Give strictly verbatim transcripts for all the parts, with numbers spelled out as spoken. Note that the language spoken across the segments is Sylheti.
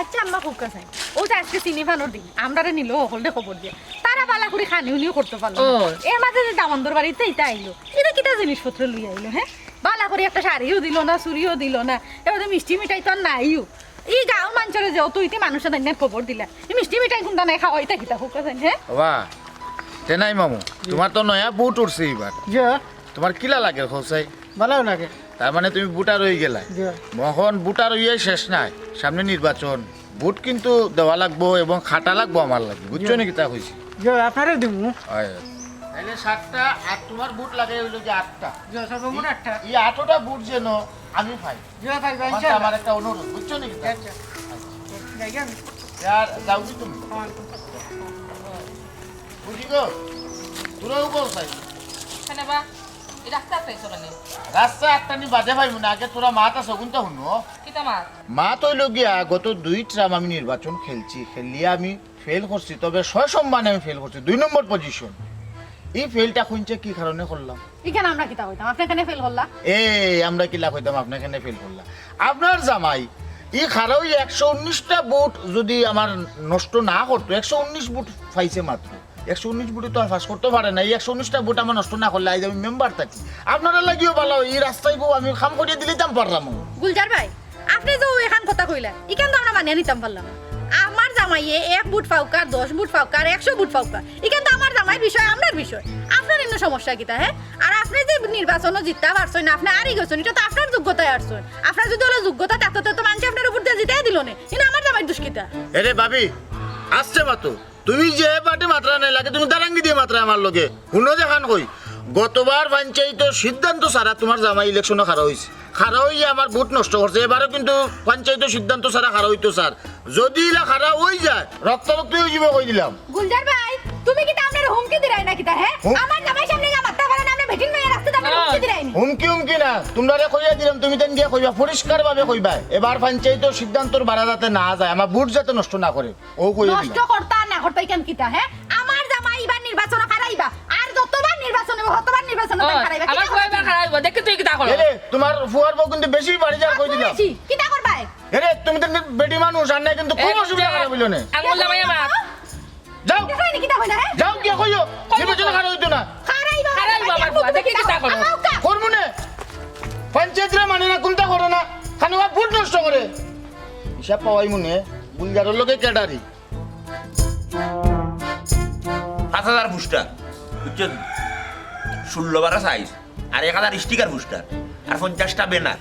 আচ্ছা আম্মা, কউক্কা চাইন, অউ যে আইজকে চিনি পানর দিন, আমরারে নিলো হকলরে খবর দিয়া, তারা বালা করি খানি উনিও করতো পারলো না। ও। এর মাঝে যে দামান্দর বাড়িত ইতা আইলো, ইতা কিতা জিনিসপত্র লইয়া আইলো, হে? বালা করি একটা শাড়িও দিলো না, চুড়িও দিলো না, এর মাঝে মিষ্টি মিঠাই তো আর নাইও। ই গাঁওর মানষরে যে অত ইতি মানুষরে তাইন খবর দিলা, ই মিষ্টি মিঠাই কুনটা নাই, খাওয়াইতা কিতা কউক্কা চাইন, হে? বাবা, তে নাই মামু, তুমার তো নয়া বুট উঠছে ইবার। জি। তুমার কিলা লাগের কও চাই? বালাউ লাগে। তার মানে তুমি বুটার অইগেলায়। জি। অখন বুটার অইয়া শেষ নায়, সামনে নির্বাচন, বুট কিন্তু দেওয়া লাগবো এবং খাটা লাগবো আমার লাগি, বুঝছো নি কিতা কইছি? জি, আপনারেও দিমু। অয়। তাইলে সাতটা, আর তুমার বুট লাগাই অইলো যে আটটা। জি, সর্বমোট আটটা। ই আটটা বুট যেন আমি পাই। জি, পাইবা, ইনশাআল্লাহ। আমার একটা অনুরোধ, বুঝছো নি কিতা? আচ্ছা। যাই আমি। আর যাও কি তুমি? বুঝি গো, তোরাও বল চাই। কেনে বা? ই রাস্তা আটকাইছো কেনে? রাস্তা আটকানি বাদে পাইমু না, আগে তোরা মাত আছে, অগুনতা হুনো। কিতা মাত? মাত অইলো গিয়া, গত দুই টার্ম আমি নির্বাচন খেলছি, খেলিয়া আমি ফেল করছি, তবে সসম্মানে আমি ফেল করছি, দুই নম্বর পজিশন। ই ফেলটা কইনচে কি কারণে করলাম? ইখান আমরা কিতা কইতাম? আপনে কেনে ফেল করলা? এ, আমরা কিলা কইতাম? আপনে কেনে ফেল করলা? আপনার জামাই, ই খাড়াও একশো উনিশটা বুট যদি আমার নষ্ট না করতো, একশো উনিশ বুট পাইছে মাত্র। একশো উনিশ বুটে তো আর পাস করতো পারে না। ই একশো উনিশটা বুট আমার নষ্ট না করলে আইজ আমি মেম্বার থাকি। আপনারার লাগিও বালা অয়, ই রাস্তায় বউ আমি কাম করিয়া দিলিতাম পারলাম। গুলজার ভাই, আপনে যে অখান কথা কইলা, ইখান তো আমরা মানিয়া নিতাম পারলাম না। আমার জামাইয়ে এক বুট পাউক্কা, দশ বুট পাউক্কা, আর একশো বুট পাউক্কা, ইখান তো আমার জামাইর বিষয়, আমরার বিষয়। আপনার ইনো সমস্যা কিতা, হে? আর আপনে যে নির্বাচনো জিততা পারছইন না, আপনে আরি গেছইন, ইটা তো আপনার যোগ্যতায় আরছইন। আপনার যদি অলা যোগ্যতা থাকতো, তে তো মানষে আপনারে ভোট দিয়া জিতাই দিলো নে। ইনো আমার জামাইর দুষ কিতা? এরে ভাবি, আস্তে মাতো। তুমি যে পার্টি মাতরায় নায়, লাগে তুমি দারাঙ্গি দিয়া মাতরায় আমার লগে। হুনো যেখান কই, গতবার পঞ্চায়েতর সিদ্ধান্ত ছাড়া তুমার জামাই ইলেকশনো খাড়া অইছে। খাড়া অইয়া আমার ভোট নষ্ট করছে। এবারও কিন্তু পঞ্চায়েতর সিদ্ধান্ত ছাড়া খাড়া অইতো চার। যদি ইলা খাড়া অইযায়, রক্তারক্তি অইযিবো কই দিলাম। গুলজার ভাই, তুমি কিতা আমরারে হুমকি দিরায় না কিতা, হে? হুম। আমার জামাইর সামনে ইলা মাততা পারে না, আমরা বেটিন মাইয়া রাস্তাত আমরারে হুমকি দিরায় নি? হুমকি হুমকি না, তুমরারে কইয়া দিলাম, তুমি তাইন গিয়া কইবা, পরিষ্কারভাবে কইবা, এবার পঞ্চায়েতর সিদ্ধান্তর বারা যাতে না যায়, আমার ভোট যাতে নষ্ট না করে। অউ কইয়া দিলাম। নষ্ট করতা না করতা ইখান কিতা, হে? আমার জামাই ইবার নির্বাচনো খাড়াইবা, আর যতবার নির্বাচন অইবো, ততবার নির্বাচনো তাইন খাড়াইবা। কিতা করবা তুমি? খাড়াইবো, দেখি তুই কিতা করস। এরে, তুমার ফুয়ার বউ কিন্তু বেশি বাড়ি যার কই দিলাম। বেশি। কিতা করবায়? এরে, তুমি তো বেটি মানুষ, আর না কিন্তু খুব অসুবিধা খারাপ অইলো নে। আঙ্গুল জামাই আমার। যাও। দেখো নি কিতা কইলা, হে? যাও গিয়া কইও। নির্বাচনো খাড়া অইতো না। খাড়াইবা, খাড়াইবা আমার ফুয়া, দেখি কিতা করো। করমু নে। পঞ্চায়েতরে মানে না, কুনতা করে না। খালি অউ ভোট নষ্ট করে। হিসাব পাওয়াইমু নে, গুলজারর লগে কেডারি। পাঁচ হাজার পোস্টার, বুঝছো নি? ষোলো বারো সাইজ, আর এক হাজার স্টিকার পোস্টার, আর পঞ্চাশটা ব্যানার।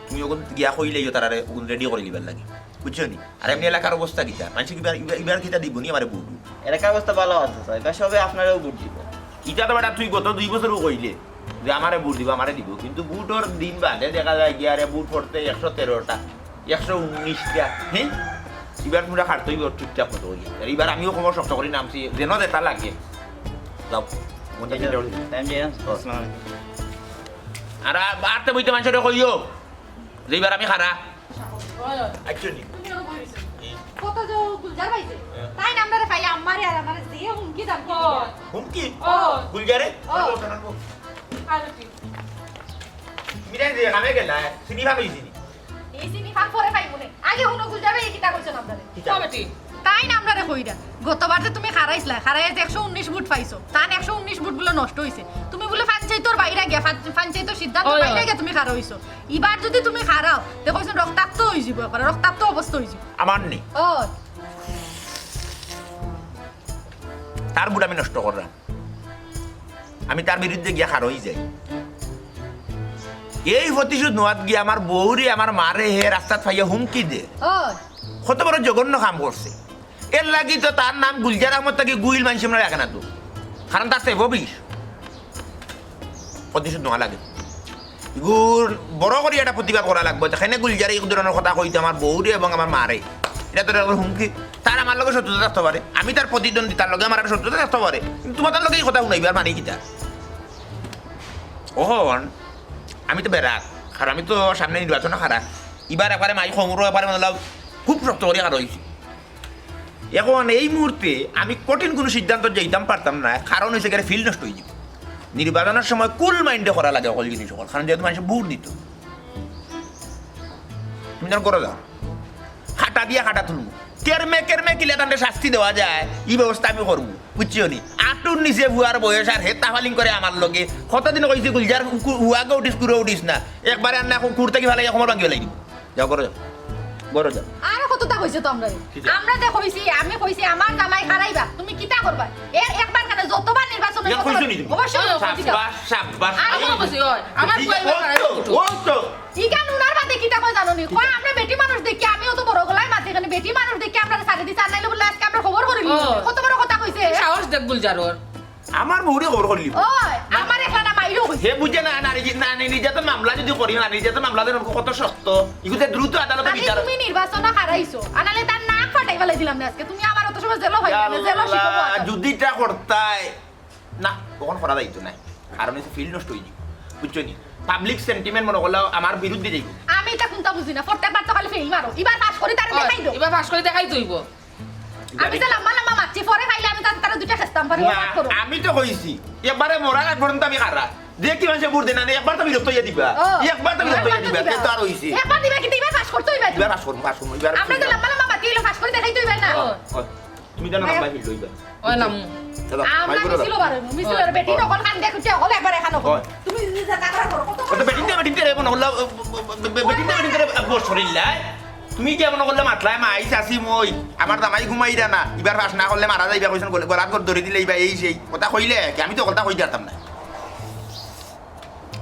তুমি অগুন গিয়া কইলাইও তারারে, অগুন রেডি করি লিবার লাগি, বুঝছো নি? আর এমনে এলাকার অবস্থা কিতা? মানষে কিবা ইবার, ইবার কিতা দিবো নি আমারে ভোট? এলাকার অবস্থা বালা আছে, চাচা। ইবার সবে আপনারেউ ভোট দিবো। ইটা তো বেটা তুই গত দুই বছরও কইলে যে আমারে ভোট দিবো, আমারে দিবো, কিন্তু ভোটর দিন বাদে দেখা যায় গিয়া রে ভোট পড়তে একশো তেরোটা, একশো উনিশটা, হে? ইবার তুমরা খাড়তে অইবো ঠিকঠাক মতো করি। আর ইবার আমিও কমর শক্ত করি নামছি, যেন যেটা লাগে। যাও, মনটা চিন্তা করি। টাইম দিয়ে আসসালামু আলাইকুম। আর আ-, আরতে বইতে মানষরে কইও যে ইবার আমি খাড়া। আইচ্ছা নি? তুমি ওরকম বই দিছো। হুম। কত যে গুলজার ভাই যে, হ্যাঁ। তাইন আমরারে পাইয়া আমারে আর আমারে যে হুমকি দাম কি দিলা। হুমকি? ও। গুলজারে? ও। মিরাই যে কামে গেলা, চিনি ভাগ অইছে নি? এই চিনি ভাগ পরে পাইমু নে। আগে হুনো গুলজার ভাই কিতা কইছইন আমরারে। কিতা? ও বেটি। তাইন আমরারে কইরা, গতবার যে তুমি খাড়াইছলায়, খাড়াইয়া যে একশো উনিশ ভোট পাইছো, তান একশো উনিশ ভোট বুলে নষ্ট অইছে। তুমি বুলে পঞ্চায়েতর বাইরে গিয়া, পঞ্চ-, পঞ্চায়েতর সিদ্ধান্তর ওই, বাইরে ওই। গিয়া তুমি খাড়া অইছো। ইবার যুদি তুমি খাড়াও, তে কইছইন রক্তাক্ত অইযিবো একবারে, রক্তাক্ত অবস্থা অইযিবো। আমার নি। ও। তার ভোট আমি নষ্ট করলাম। আমি তার বিরুদ্ধে গিয়া খাড়া অইযাই। এই প্রতিশোধ নেওয়াত গিয়া আমার বউরে, আমার মারে হে রাস্তাত পাইয়া হুমকি দে। ও। কত বড় জঘন্য কাম করছে। এর লাগি তো তার নাম গুলজার আহমদ থাকি গুইল মানষে মনে রাখে না তো, কারণ তার সেফও বিষ। প্রতিশোধ নেওয়া লাগে। ইগুর বড় করি একটা প্রতিবাদ করা লাগবো। যেখানে গুলজারে এই ধরনের কথা কইতে আমার বউরে এবং আমার মারে, এটা তো একটা হুমকি। তার আমার লগে শত্রুতা থাকতে পারে, আমি তার প্রতিদ্বন্দ্বী, তার লগে আমার একটা শত্রুতা থাকতে পারে, কিন্তু তোমার তার লগে এই কথা শুনাইবে আর মানি কিতা? ওহন, আমি তো বেরাক, আর আমি তো সামনে নির্বাচনে খাড়া। ইবার একবারে মাই খমরও একবারে মানে খুব শক্ত করি খাড়া হইছি। এখন এই মুহূর্তে আমি কঠিন কোনো সিদ্ধান্ত যাইতাম পারতাম না, কারণ হইছে গেলে ফিল্ড নষ্ট হয়ে যাবে। নির্বাচনের সময় কুল মাইন্ডে করা লাগে সকল জিনিস সকল, কারণ যেহেতু মানুষের ভোট দিত। তুমি যেন করে যাও, খাটা দিয়া খাটা তুলবো, কেরমে কেরমে কিলা তান্ডে শাস্তি দেওয়া যায়, এই ব্যবস্থা আমি করবো, বুঝছো নি? আটুর নিচে বুয়ার বয়স আর হে তাফালিং করে আমার লগে। কতদিন কইছি গুলজার উকু-, উয়াগে উঠিস, কুড়ো উঠিস না, একবারে আর না কুর থাকি ফালাই, কোমর ভাঙি ফালাই দিব। যাও, ঘরো যাও, ঘরো যাও। আরো কতটা কইছে তো আমরা? কি যে? আমরা যে কইছি, আমি কইছি আমার জামাই খাড়াইবা, তুমি কিতা করবা? এ একবার কেন যতবার নির্বাচন ইয়া কইছো নি তুমি? অবশ্যই কইছি তো। সাব্বাস, সাব্বাস। আরো কত কইছি, ওই, আমার এই পুয়া এবার ওই খাড়াই তো, উঠো। ওই তো। ইখান উনার বাদে কিতা কয় জানো নি? কয় আমরা বেটি মানুষ দেখি, আমিও তো বড় গলায় মাতি, এখানে বেটি মানুষ দেখি আমরা সারি দিছি, আর নাইলে বললে আজকে আমরা খবর করি নি। ও। কত বড় কথা কইছে? সাহস দেখ গুলজারর। আমার বউরে খবর করলি। ওই, আমার একলা না মাইরও কইছে। হে বুঝে না, নারী জি-, নারী নির্যাতন মামলা যদি করি, নারী নির্যাতন মামলা দেন কত শক্ত। ইগুতে দ্রুত আদালতে আরে বিচার। তুমি নির্বাচন হারাইছো, আনালে তার নাক ফাটাই ফালাই দিলাম না আজকে। তুমি আমার অত সময় জেলও পাইবে না, জেলও শিখবো আল্লাহ, আজকে। যুদিটা করতায়, না, তখন করা যাইতো না। কারণ হচ্ছে ফিল্ড নষ্ট হয়ে যাবে, বুঝছো নি? পাবলিক সেন্টিমেন্ট মনে করলে আমার বিরুদ্ধে যাইব। আমি এটা কোনটা বুঝি না, প্রত্যেকবার তো খালি ফেল মারো। এবার পাস করি তারে ওই, দেখাই দাও। এবার পাস করি দেখাই দইব। আমি যে লম্বা লম্বা মারছি, পরে পাইলে আমি তার, তার দুইটা খেস্তাম পারি, না, মাফ করো। আমি তো কইছি, একবারে মরার আগ পর্যন্ত আমি খাড়া। যে কি মানুষে ভোট দেয় না, একবার তো বিরক্ত হইয়া দিবা। ও, একবার তো বিরক্ত হইয়া একবার তো দিবা, দিবা। তে তো আর হইছে। একবার দিবা, কিন্তু এবার পাস করতে হইবে তো। এবার পাস করবো, পাস করবো, এবার আমরা যে লম্বা লম্বা মারছি, এগুলো পাস করে দেখাই দইবে না। ও, ও, তুমি জানো না, ভাই, ভাই, হিল হইবা। ওই নাম। দাদা, আমরা ভাই, করে দাও। মিছিল বারো, মিছিল বারো, বেটি নকল কান দেখুছে, হল একবার এখানে হল। ওই। তুমি যদি যা তাকড়া করো, কত ওটা বেটিন দে, বেটিন দে, রে, মনে হইলো, বে-, বে-, বে-, বেটিন দে, বেটিন দে, রে, বস শরীর লাই। তুমি কি মনে করলে মাতলায়, মাই চাচি মই, আমার জামাই ঘুমাইরা না, ইবার পাস না করলে মারা যাইবা, কইছেন গলে, গলাত গর ধরে দিলে ইবা এই সেই। কথা কইলে কি? আমি তো কথা কই দিতাম না।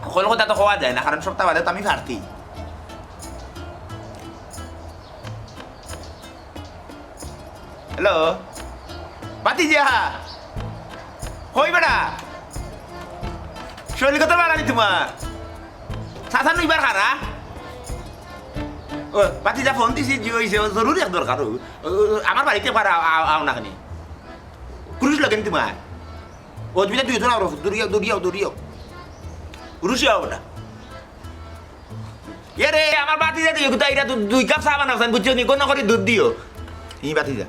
সকল কথা তো কওয়া যায় না, কারণ সপ্তাহ বাদে তো আমি প্রার্থী। হ্যালো, ভাতিজা, কই বেটা? শরীর কত বাড়ানি তোমার? চাচা নু ইবার খাড়া? ও, ভাতিজা ফোন দিছি, জি অইছে, ও জরুরি এক দরকার। ও, ও, ও, আমার বাড়িতে একবার আও, আও, আও না খানি। পুরুষ লাগেনি তোমার? ও, তুমি তো দুইজন আও, দৌড়িয়াও, দৌড়িয়াও, দৌড়িয়াও। পুরুষই আও বেটা। এ রে, আমার ভাতিজা দিও, কোথায় এটা? দু-, দুই কাপ চা বানাও, আমি বুঝছি নি, কোনো করে দুধ দিও। ই ভাতিজা।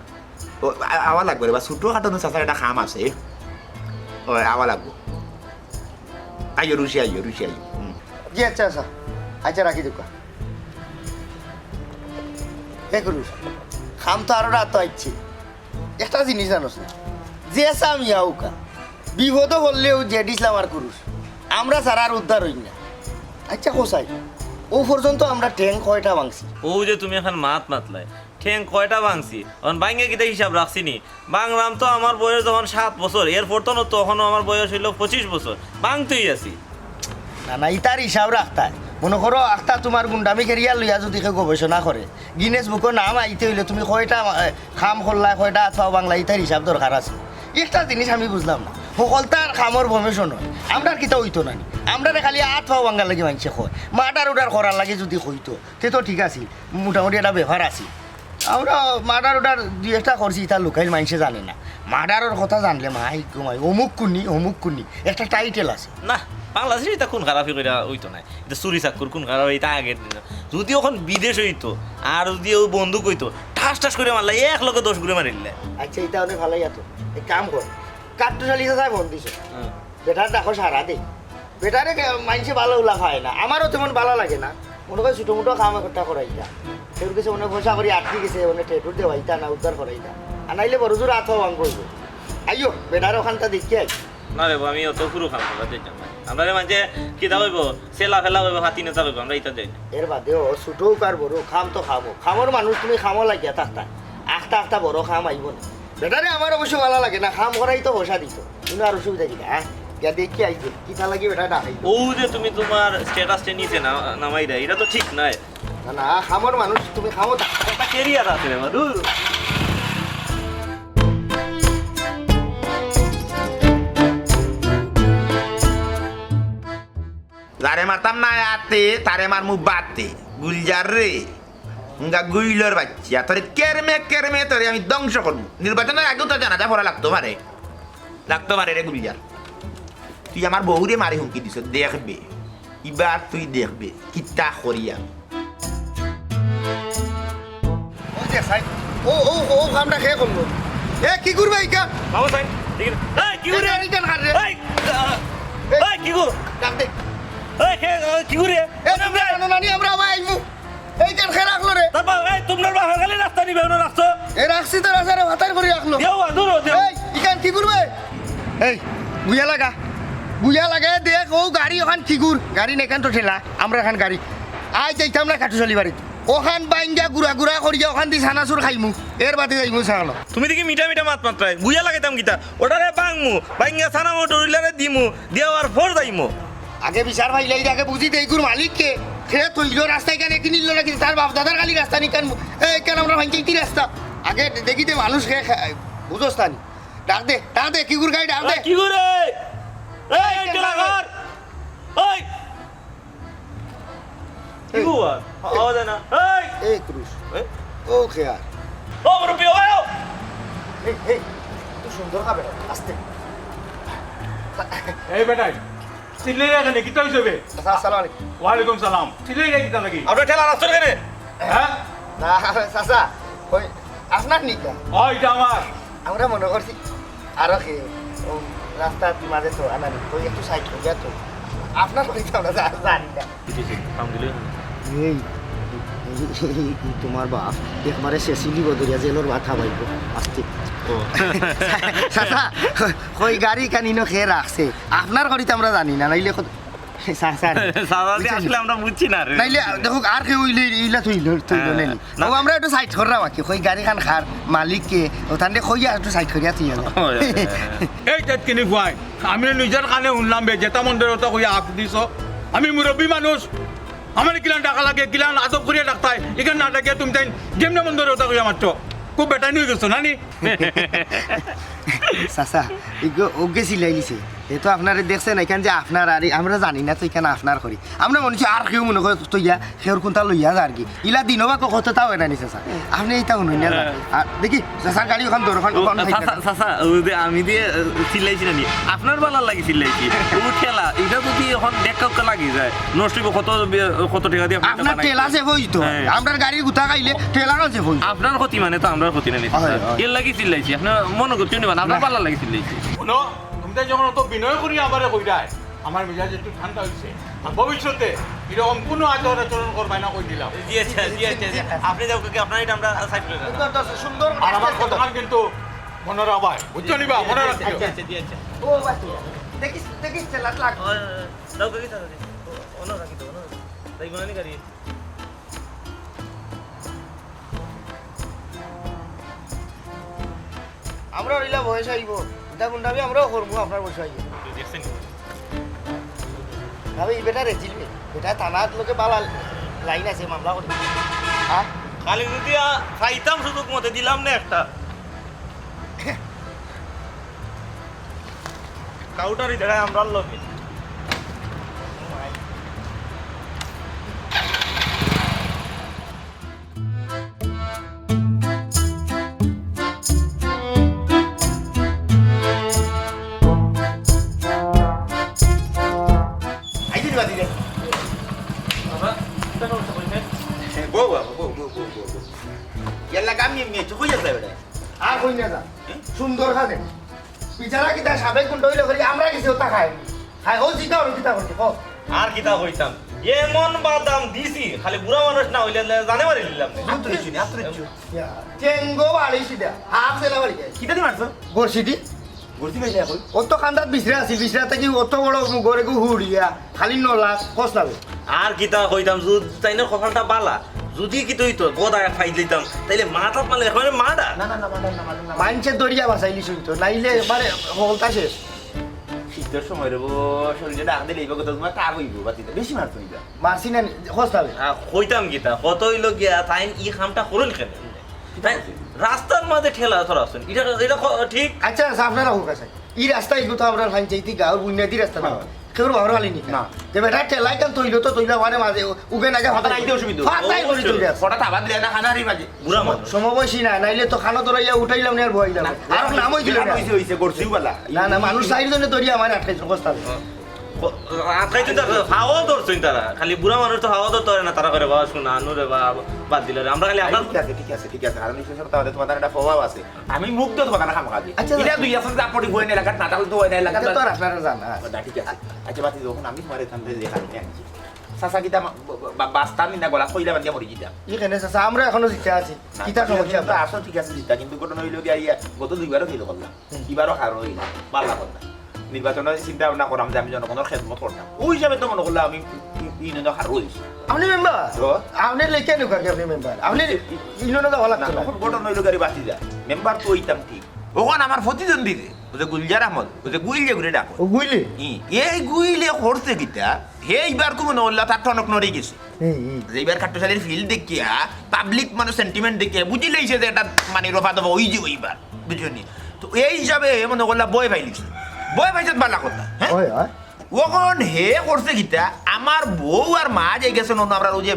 ও, আ-, আওয়া লাগবো রে, বা ছোটো খাটো নু চাচার একটা কাম আছে। ও, আওয়া লাগবো। আইও, রুশি আইও, রুশি আইও। হুম। জি, আচ্ছা, আচ্ছা। আচ্ছা, রাখি দোকা। এ করুস, কাম তো আরো রাত আইছে। একটা জিনিস জানোস না, যে সামিয়া উকা বিপদও পড়লেও জেড ইসলাম আর কুরুস, আমরা ছাড়া আর উদ্ধার হই না। আচ্ছা কোসাই, ও পর্যন্ত আমরা ট্যাঙ্ক কয়টা ভাঙছি? ও যে তুমি এখন মাত মাতলায়, ট্যাঙ্ক কয়টা ভাঙছি, অন ভাঙে কিতা হিসাব রাখছি নি? ভাঙলাম তো আমার বয়স যখন সাত বছর, এরপর তো তখনও আমার বয়স হইল পঁচিশ বছর, ভাঙতেই আছি। না, না, ইতার হিসাব রাখতায়। মনে করো, আখতা তোমার গুন্ডামি ক্যারিয়ার লইয়া যদি কেউ গবেষণা করে, গিনেস বুকো নাম আইতে হইলে তুমি কয়টা, এ, কাম করলায়, কয়টা আত পাও ভাঙলায়, ইতার হিসাব দরকার আছে। একটা জিনিস আমি বুঝলাম না, হকলতার কামর ফরমেশন হয়, আমরার কিতা হইতো না নি? আমরারে খালি আত পাও ভাঙার লাগি মানষে কয়, মার্ডার উর্ডার করার লাগি যদি কইতো, তে তো ঠিক আছে, মোটামুটি একটা ব্যাপার আছে। আমরা মার্ডার উর্ডার দুই একটা করছি, ইতা লোকাইল মানষে জানে না। মার্ডারর কথা জানলে মাই গো মাই, অমুক কুনি, অমুক কুনি, একটা টাইটেল আছে। না, বাংলাদেশে ইতা খুন খারাপি কইরা হইতো না। ইতা চুরি চাক্কুর খুন খারাপ, ইতা আগের দিন। যদি অখন বিদেশ হইতো, আর যদি ও বন্দুক হইতো, ঠাস ঠাস করে মারলা, এক লগে দশ ঘুরে মারিলে। আচ্ছা, ইতা অনেক ভালাই আতো। এক কাম কর, কাট্টুশালী চাচায় ফোন দিছে। হ্যাঁ। বেটার ডাকো সারা দে। বেটারে কে-, মানষে ভালা উলা পায় না, আমারও তেমন ভালা লাগে না। মনে করে ছোটো মোটো কাম একটা করাইতা। কেউর কাছে মনে পয়সা করি আটকি গেছে, মানে টেটুর দেওয়াইতা না, উদ্ধার করাইতা। আর নাইলে বড় জোর আত পাও ভাঙবো। আইও, বেটার ওখানটা দেখি আই। না রে বা, আমি অত পুরো কাম করা যাইতাম না। আমরা মানষে কিতা কইবো, সেলা ফেলা কইবো, ফাতি নেতা কইবো, আমরা ইতা যাই না। এর বাদেও ছোটো হোক আর বড়, কাম তো কামও। কামর মানুষ তুমি কামও লাগিয়া থাকতা। আখতা আখতা বড় কাম আইবো না। বেটারে আমার অবশ্য ভালা লাগে না, কাম করাই তো পয়সা দিত। কিন্তু আর অসুবিধা কি না, হ্যাঁ? গিয়া দেখি আইতে, কিতা লাগি বেটা ডাকাই। ও যে তুমি তোমার স্ট্যাটাসটা নিচে না, নামাই দেয়, এটা তো ঠিক নয়। না, না, কামর মানুষ তুমি কামও থাকো। একটা ক্যারিয়ার আছে রে বা, দূর। মারতাম না আতে, তারে মারমু বাতে। গুলজার রে, হুঙ্গা গুইলর বাচ্চা, তোরে কেরমে কেরমে তোরে আমি ধ্বংস করমু। নির্বাচনর আগেউ তোর জানাজা পড়া লাগতো পারে, লাগতো পারে রে গুলজার। তুই আমার বউরে মারি হুমকি দিছস, দেখবে, ইবার তুই দেখবে কিতা করি আমি। ও যে সাইড, ও, ও, ও কামটা কে করলো? এ, কিগুর ভাই কা? বাবা সাইড, ঠিক আছে। এই, কিগুর রে? এই, এই, কান কাট রে। এই, এই, কিগুর? ডাক দে। এই, কে, কিগুর রে? এ, তুমি জানো না নি, আমরা আবার আইমু। এই কান কে রাখলো রে? তারপর, এই, তোমরা বাহার খালি রাস্তা নিবে, ওরা রাখছো? এ, রাখছি তো রাস্তা রে, ভাতার করে রাখলো। দেও, দূর হও, দেও। এই, ইখান কিগুর ভাই? এই, বুয়া লাগা। বুয়া লাগা, দেখ, ও গাড়ি ওখান কিগুর? গাড়ি নেই, এখান তো ঠেলা, আমরা এখান গাড়ি। আই যাইতাম না কাটুশালি বাড়িত। ওখান বাইঙ্গা গুড়া গুড়া করিয়া ওখান দি সানাসুর খাইমু, এর বাদে যাইমু সানো। তুমি দেখি মিঠা মিঠা মাত মাত্রায়, বুয়া লাগাইতাম কিতা? ওটারে বাংমু, বাইঙ্গা সানা মোটর উইলারে দিমু, দেওয়ার পর যাইমু। আগে বিচার ভাইলাই আগে বুঝি দে, ইগুর মালিক কে? খে তৈল রাস্তা এখানে কিনিল নাকি? তার বাপ দাদার খালি রাস্তা নি কান, এ, কেন আমরা ভাঙছি কি রাস্তা? আগে দেখি দে মানুষ খে খে-, বুঝোস তা নি। ডাক দে, ডাক দে, কিগুর গাড়ি ডাক দে। এই, কিগুর রে? এই, এই, টেলাঘর। এই। কি এই। খবর? আওয়াজ হয় না। এই। এই, ক্রুশ। এই। ও, খেয়াল। ও, মুরব্বি, ও, ও। এই, এই, তুই সুন্দর খাবে না, আস্তে। এই বেটাই, চিল্লাই এখানে, কিতা হইছে বে? আচ্ছা, আসসালামু আলাইকুম। ওয়ালাইকুম সালাম। চিল্লাই কিতা লাগি? আপনার ঠেলা রাস্তার কেনে? হ্যাঁ? না, চাচা, ওই আপনার নিকা? ও, এটা আমার। আমরা মনে করছি আরো খে, ও রাস্তার মাঝে তো আনানি, ওই একটু সাইড হয়ে যেত। আপনার বাড়িতে আমরা জা-, জানি না। এই, এই, এই, এই, এই তোমার বাপ একবারে সেসিলি বদরিয়া জেলর মাথা বাইব। আস্তে। ও। চাচা, ওই গাড়ি কানিনো খে রাখছে? আপনার বাড়িতে আমরা জানি না, নাইলে কত চাচা রে। চাচা রে, বুঝছেন? আসলে আমরা বুঝছি না রে। নাইলে দেখো, আর কেউ ইলে, ইলা তুই ল-, তুই হ্যাঁ। লো নেনি। না। ও, আমরা একটু সাইড কররা বাকি, কই গাড়ি খান খার মালিক কে, ও তানরে কইয়া একটু সাইড করিয়া তুই আনো। ও, হ্যাঁ, হ্যাঁ, হ্যাঁ। এই তেতকিনি ফুয়াই, আমি নিজের কানে শুনলাম বে, যেটা মন ধরে ওটা কইয়া আপ দিছ। আমি মুরব্বী মানুষ, আমার কিলান ডাকা লাগে, কিলান আদব করিয়া ডাকতাই, এখানে না ডাকিয়া তুমি তাই যেমনে মন ধরে ওটা কইয়া মারছো। খুব বেটাইন হয়ে গেছো, না নি? চাচা, ইগো, ওগে সিলাই নিছে। এ তো আপনারে দেখছে না, এখান যে আপনার আর আমরা জানি না তো এখানে আপনার করি। আমরা মনে হচ্ছে আর কেউ মনে করে তো ইয়া, কেউর কোনটা লইয়া যার কি। ইলা দিনও বা কত তা হয় না নি চাচা। আপনি এইটা শুনুন না। আর দেখি, চাচার গাড়ি ওখান ধর, ওখান, ও, ওখান চাচা, চাচা, ও যে আমি দিয়ে, আহ, চিল্লাইছি না নি? আপনার বালার লাগি চিল্লাইছি। ও ঠেলা, এটা যদি এখন দেখা লাগি যায়, নষ্ট হইব কত, কত টাকা দিয়ে আপনি আপনার বানাইছেন? ঠেলা সেভ হইতো। হ্যাঁ। আপনার গাড়ির গুতা খাইলে ঠেলারও সেভ হইতো। আপনার ক্ষতি মানে তো আমরার ক্ষতি না নি? হয়, হয়। এর লাগি চিল্লাইছি, আপনার মনে করতে নিবেন, আপনার না। বালার লাগি চিল্লাইছি। শুনো, তুমি তো যখন অত বিনয় করি আমারে কইরায়, আমার মেজাজ একটু ঠান্ডা হইছে। আর ভবিষ্যতে এরকম কোনো আচার আচরণ করবায় না, কই দিলাম। জি আচ্ছা, জি আচ্ছা, জি। আপনি যাও, কি আপনার এটা আমরা সাইড করে দেন। সুন্দর, সুন্দর। আর আমার কথাখান কিন্তু মনে রাখবায়, বুঝছো নি বা? মনে রাখিও। আচ্ছা, আচ্ছা, জি আচ্ছা। ও, বাস, দেখিস, দেখিস, ঠেলাত লাগ। ও, যাও, কি কথা? ও, অন্য রাখি তো, অন্য রাখি। তাই মনে নেই গাড়ি। আমরা হইলা বয়স আইব, এটা গুন্ডামি আমরাও করবো, আপনার বয়স আইব। দেখছেন? আমি এই বেটা রেজিল নি, বেটা থানার লোকে বালা লাইন আছে, মামলা করে। হ্যাঁ? খালি যদি আ, খাইতাম সুযোগ মতে দিলাম না একটা। কাউটারি দেখায় আমরার লগে। আইতে দিবা দিলে। বাবা, কিতা করছো বলতে? বউ, বাবা, বউ, বউ, বউ, বউ, বউ। ইয়াল্লা, কাম নিয়ে নিয়ে, চুপ হয়ে যাচ্ছে বেটা। আর কই না যা। সুন্দর খাদে। বিচারা কিতা সাবেক গুন্ডা হইলে করি, আমরা কিছু ওটা খাই। খাই, ও জিতা হলো, জিতা করছি, কো। আর কিতা কইতাম? এমন বাদাম দিছি, খালি বুড়া মানুষ না হইলে জানে মারি দিলাম নে। আত্রে চুনি, আত্রে চু। ইয়া, চেঙ্গো বাড়ি সিধা, হাফ সেলা বাড়ি। কিতা দি মারছো? গরসি দি। গরসি পাইলে এখন? অত কান্দাত বিছরা আছিল, বিছরা থাকি অত বড় ঘরে গু হুড়িয়া, খালি নলা, কস না। আর কিতা কইতাম, যুদি তাইনর কপালটা বালা, যুদি কিতা হইতো, গদা এক ফাইট লইতাম, তাইলে মাথাত মারলে একেবারে মার্ডার। না, না, না, মার্ডার না, মার্ডার না। মাইনষে দরিয়া বাঁচাইলি শুনতো, নাইলে একবারে হকলতা শেষ। শীতর সময় রে বো, শরীরে ডাক দিলে এইবার কোথাও তোমার তাপ হইব, বাতিটা বেশি মারতো হইবা। মারছি না নি, কস না বে। আহ, কইতাম কিতা, কত হইল গিয়া, তাইন ই কামটা করুন কেনে? তাই রাস্তার মাঝে ঠেলা ধরা আছেন, এটা, এটা ক-, ঠিক? আচ্ছা, আচ্ছা, আপনারা হোক আছে। ই রাস্তা এগু তো আমরা পঞ্চায়েতি গাঁওর বুনিয়াদি রাস্তা না। হ্যাঁ। কেউর বাবার খালি নি? না। তে বেটা ঠেলাই কান তৈল তো তৈল মানে মাঝে উ-, উগে নাগে মাথা ফাটাই। নাইতে অসুবিধা। ফাটাই করি তৈল আছে। হঠাৎ আবার দিলে না খানার মাঝে। বুড়া মানুষ। সমবয়সী না, নাইলে তো খানো ধরাইয়া উঠাইলাম নি আর বহাইলাম। আর নাম হইছিল না। হইছে, হইছে, গড়ছিও বালা। না, না, মানুষ চাইরজনে ধরিয়া আমার আটকাইছে, কস্তা। আটকাইছে তারা, ফাও ধরছইন তারা। খালি বুড়া মানুষ তো ফাও ধরতে পারে না, তারা করে, "বাবা, শুনা, আনু রে, বাবা, বাদ দিল রে।" আমরা খালি আপনার ঠিক আছে, ঠিক আছে, ঠিক আছে। কারণ এই সব তাহলে তোমাদের একটা প্রভাব আছে। আমি মুগ্ধ তোমার খাম খাবি। আচ্ছা, এটা আচ্ছা। দুই আসলে যা পড়ি বই না এলাকার নাটক তো হয় না এলাকার এটা তো আর আপনারা জানা আছে। না, ঠিক আছে। আচ্ছা, বাতি যখন আমি তোমার এখান থেকে যে কারণে আনছি। চাচা কিতা মা-, বা-, বা-, বাঁচতাম নি না গলা কইলা বান্ধিয়া মরি যেতাম। এখানে চাচা আমরা এখনো জিতে আছি। না, কিতা ঠিক আছে, সমস্যা তো আপনার? আসো ঠিক আছে জিতা, কিন্তু ঘটনা হইল গিয়া ইয়া গত দুইবারও ফেল করলাম। হুম। এবারও হার হইল, ভালা কথা। নির্বাচনে চিন্তা ভাবনা করাম যে আমি জনগণের খেদমত করতাম। ওই হিসাবে তো মনে করলাম আমি ই-, ই-, ইউনিয়নের হার হইছি। আপনি মেম্বার? তো? আপনি লেখে নুকা কি আপনি মেম্বার? আপনি ইউনিয়নে তো ভালো না, লাগতো না। তখন ঘটনা হইল গিয়া বাতি যায়। মেম্বার তো হইতাম ঠিক। ওখান আমার প্রতিদ্বন্দ্বী রে, ওই যে গুলজার আহমদ, ওই যে গুইল যে ঘুরে ডাকো। ও গুইলে? ই, এই গুইলে করছে কিতা? হে ইবার কুমন ওল্লা তার টনক নড়ে গেছে। হুম, হুম। যে ইবার খাট্টুশালীর ফিল্ড দেখিয়া, পাবলিক মানে সেন্টিমেন্ট দেখিয়া বুঝি লইছে যে এটা মানে রফা দফা ওই যে ওইবার, বুঝছো নি? তো এই হিসাবে হে মনে করলা বয় পাইলিছে। বয় পাইছে ভালা কথা, হ্যাঁ? হয়, হয়। ওখান হে করছে কিতা? আমার বউ আর মা যে গেছে নন আমরা ওই যে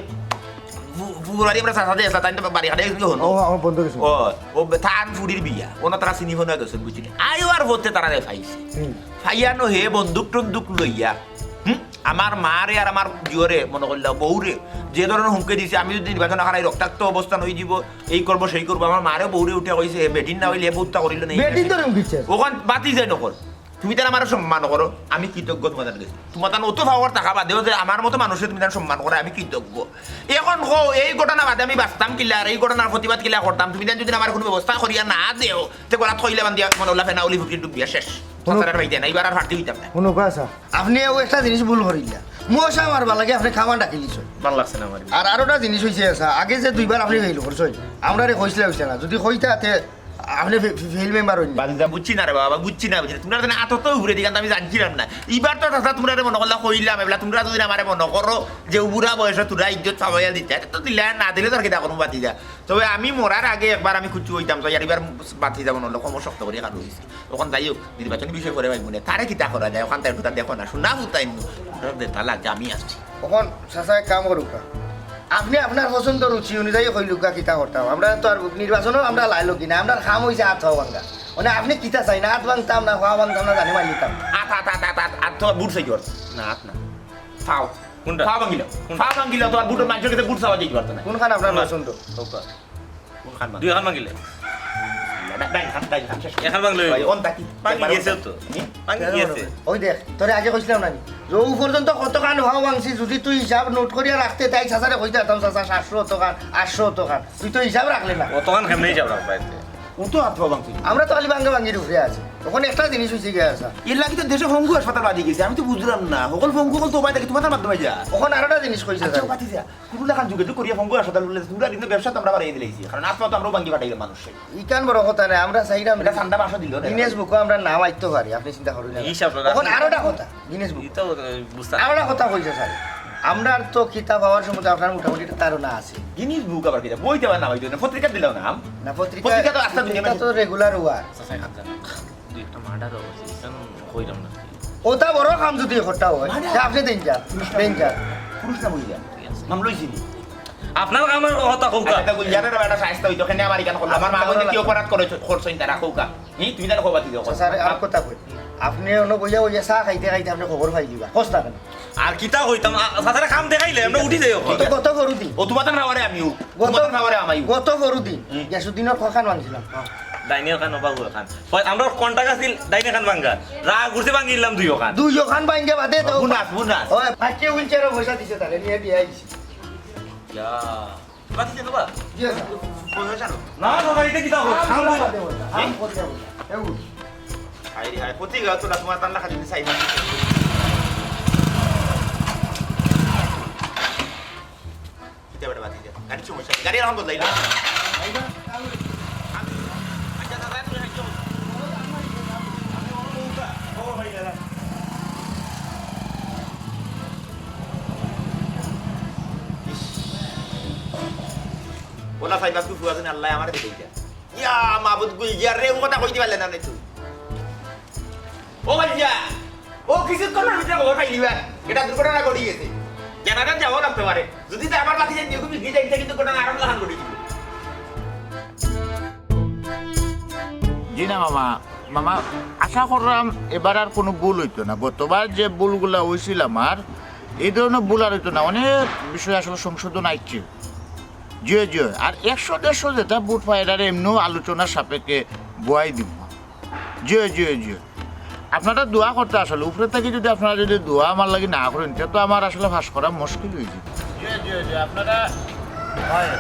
ফু-, ফুলবাড়ি আমরা চাচা যে আছে, তাই তো বাড়ি খাটে গেছে হনো। ও, আমার বন্ধু গেছে। ও, ও থান ফুড়ির বিয়া। ওনা তারা চিনি ফোন গেছে, বুঝলি? আইও আর হতে তারা রে পাইছে। হুম। ফাইয়ানো হে বন্দুক টন্দুক লইয়া। হুম? আমার মারে আর আমার জিওরে মনে করলা বউরে যে ধরনের হুমকি দিছে, আমি যদি নির্বাচন হারাই রক্তাক্ত অবস্থান হয়ে দিব, এই করবো সেই করবো, আমার মারে বউরে উঠে কইছে, "হে বেটিন না হইলে হে বউতা করিল না।" বেটিন ধরে হুমকি দিছে? ওখান বাতি যায় নকল। তুমি তার আমার সম্মান করো, আমি কৃতজ্ঞ তোমাদের কাছে। তোমার তার অত পাওয়ার টাকা বাদেও যে আমার মতো মানুষের তুমি তার সম্মান করো, আমি কৃতজ্ঞ। এখন কও, এই ঘটনা বাদে আমি বাঁচতাম কিলা, আর এই ঘটনার প্রতিবাদ কিলা করতাম, তুমি তার যদি আমার কোনো ব্যবস্থা করিয়া না দেও, তে গলাত কইলা বান্ধিয়া মনে হল্লা ফেনা উলি ফুকি ডুবিয়া শেষ। হুনো। সাঁতারের বাইতে না, এবার আর ফার্টি হইতাম না। হুনো, কয় আছা। আপনি এও একটা জিনিস ভুল করিলা। মশা মারবার লাগে আপনি খামান ডাকিলিছইন। ভালা লাগছে না আমার। আর আরোটা জিনিস হইছে আছা, আগে যে দুইবার আপনি ফেল করছইন, আমরারে কইছিলা হইছে না, যদি কইতা তে আপনি ফে-, ফে-, ফেল মেম্বার হইন। বাদ দে, বুঝছি না রে বাবা, বুঝছি না, বুঝছি না। তোমরা যেন আতত উপরে দিকে আমি জানছিলাম না। এবার তো চাচা তোমরা মনে করলা কইলাম, এবলা তোমরা যদি আমারে মনে করো যে বুড়া বয়সে তোমরা ইজ্জত পাবাইয়া দিতে, তো দিলে না দিলে তোর কিতা করবো বাতি যা। তবে আমি মরার আগে একবার আমি খুচু হইতাম, তো ইয়ার এবার বাতি যাবো নলে কম শক্ত করে কারো হইছে। তখন যাই হোক, নির্বাচনী বিষয় পরে ভাই মনে, তারে কিতা করা যায়, ওখান তার কথা দেখো না, শোনা হুতাই নু। তালা যে আমি আসছি। এখন চাচা এক কাম করুক না। আপনি আপনার পছন্দ রুচি অনুযায়ী কইলুকা কিতা করতাম। আমরা তো আর নির্বাচনও আমরা লাইলো কিনা, আমরা কাম হইছে আত হওয়া ভাঙ্গা। মানে আপনি কিতা চাই না, আত ভাঙতাম না, হওয়া ভাঙতাম না, জানি মারিতাম। আত, আত, আত, আত, আত, আত তো বুট চাই জোর। না, আত না। ফাও। কোনটা? ফাও ভাঙিল। কোনটা? ফাও ভাঙিল তো আর বুটের মাঝে গেছে বুট চাওয়া দিতে পারতো না। কোনখান আপনার কোনটা? পছন্দ? কোনটা? কোনখান ভাঙিল? দুই খান ভাঙিলে। ডাইন খান, ডাইন খান, শেষ। এখান ভাঙলে ভাই, অন তাকি। ভাঙি গেছে তো। হুম? ভাঙি গেছে। ওই দেখ, তোরে আগে কইছিলাম না নি? যে ও পর্যন্ত কতখান হওয়া ভাঙছি, যদি তুই হিসাব নোট করিয়া রাখতে তাই চাচারে কইতে পারতাম, "চাচা, সাতশো অতখান, আটশো অতখান।" তুই তো হিসাব রাখলে না। অতখান কেমনে হিসাব রাখবা এতে? ও তো আত ভাঙছি। আমরা তো খালি ভাঙ্গা ভাঙ্গির উপরে আছি। ওখানে একটা জিনিস হইছে গিয়া আছে। এর লাগি তো দেশে পঙ্গু হাসপাতাল বাদি গেছে। আমি তো বুঝলাম না। হকল পঙ্গু হকল তো উপায় থাকে, তোমার মাধ্যমে যা। ওখানে আরোটা জিনিস কইছে আচ্ছা, স্যার। বাতি যা। কুরুলা খান যুগে যুগ করিয়া পঙ্গু হাসপাতাল বলে, তোমরা কিন্তু ব্যবসা তো আমরা বাড়িয়ে দিলাইছি। কারণ আত পা তো আমরাও ভাঙ্গি ফাটাইলাম মানুষ। ইকান বড় কথা না, আমরা চাইলাম এটা ঠান্ডা মাসও দিল না। গিনেস বুকও আমরা নাম আইতো পারি, আপনি চিন্তা করুন না। এই হিসাব রাখা। এখন আরোটা কথা, গিনেস বুক। এটা, আহ, বুঝতে আরোটা কথা কইছে স্যার, আমরা তো কিতাব হওয়ার সময় আপনার মোটামুটি একটা ধারণা আছে। গিনেস বুক আবার কিতা? বইতে আবার নাম আইতো না, পত্রিকা দিলাম নাম। না, পত্রিকা, পত্রিকা তো আস্তা দুনিয়া পত্রিকা তো রেগুলার ওয়ার। চাচা, খান জান, দুই একটা মার্ডার হয়েছে, কেন কইলাম না? ওটা বড় কাম যদি করতে হয়, মার্ডার? তা আপনি দিন যান, দিন যান। পুরুষ না মহিলা? ঠিক আছে। নাম লইছি নি? আপনার কামের কথা কউকা। আচ্ছা, তা গুলজারের বেটা শায়েস্তা হইতো, কেনে আমার ইখান করলো? আমার মা বলে কি অপরাধ করে, করছইন তারা কউকা? হি, তুমি জানো খবর দিও। আচ্ছা, স্যার, আর কথা কই। আপনি অন্য বইয়া বইয়া চা খাইতে খাইতে আপনি খবর পাই দিবা, কষ্ট না কেন? আর কিতা কইতাম, আ, চাচারে কাম দেখাইলে, আমরা উঠি যাই ওখানে। তো গত পরু দিন। ও, তোমার নাওয়ারে আমিও। গত তোমার নাওয়ারে আমাইও। গত পরু দিন। হুম। গ্যাসুদ্দিনর কখান ভাঙছিলাম। ডাইনির খান, বাবু খান। ওই, আমরা কন্টাক আছিল, ডাইনির খান ভাঙ্গা। রাগ উঠছে, ভাঙিলাম দুইও খান। দুইও খান ভাঙ্গে বাদে তো। বুনাস, বুনাস। ওই, ফাঁকে হুইলচেয়ারও পয়সা দিছে তারে, নিয়ে দিয়ে আইছি। ইয়া। বাকি যেতে পার? জি, স্যার। পয়সা ছাড়ো। না, না, না, এটা কিতা হলো? আম করতে হবে, আম করতে হবে। এ উঠ। হায় রে হায়, প্রতি গাছ তো তোমার তাল্লা খালি চাই না। কিতা বেটা বাতি যা। গাড়ির সমস্যা, গাড়ি এখন বদলাই না। আচ্ছা, দাদা, তুমি হাঁটো। ও ভাই, দাদা। ওলা সাইড বাস ফুয়া জানে আল্লাহ আমারে দিতে যা। ইয়া মাবুদ গুলজার রে, ও কথা কইতে পারলে না রে তুই। ও ভাইয়া, ও কিছুক্ষণর ভিতরে খবর পাইলিবা, এটা দুর্ঘটনা ঘটি গেছে। জানাজাত যাওয়া লাগতে পারে। যদি তো আমার বাকি যায়, তুমি গিয়ে যাই, কিন্তু ঘটনা আরো লাহান ঘটি দিবে। জি না মামা, মামা, আশা করলাম এবার আর কোনো ভুল হইতো না। গতবার যে ভুলগুলা হইছিল আমার, এই ধরনের ভুল আর হইতো না। অনেক বিষয় আসলে সংশোধন আইছে। জি, জি। আর একশো দেড়শো যেটা ভোট পায়, এটা এমনিও আলোচনার সাপেক্ষে বয়াই দিব। জি, জি, জি। আপনারা দোয়া করতা আসলে, উপরে থাকি যদি আপনারা যদি দোয়া আমার লাগি না করেন, তে তো আমার আসলে পাস করা মুশকিল হয়ে যাবে। জি, জি, জি। আপনারা, হয়।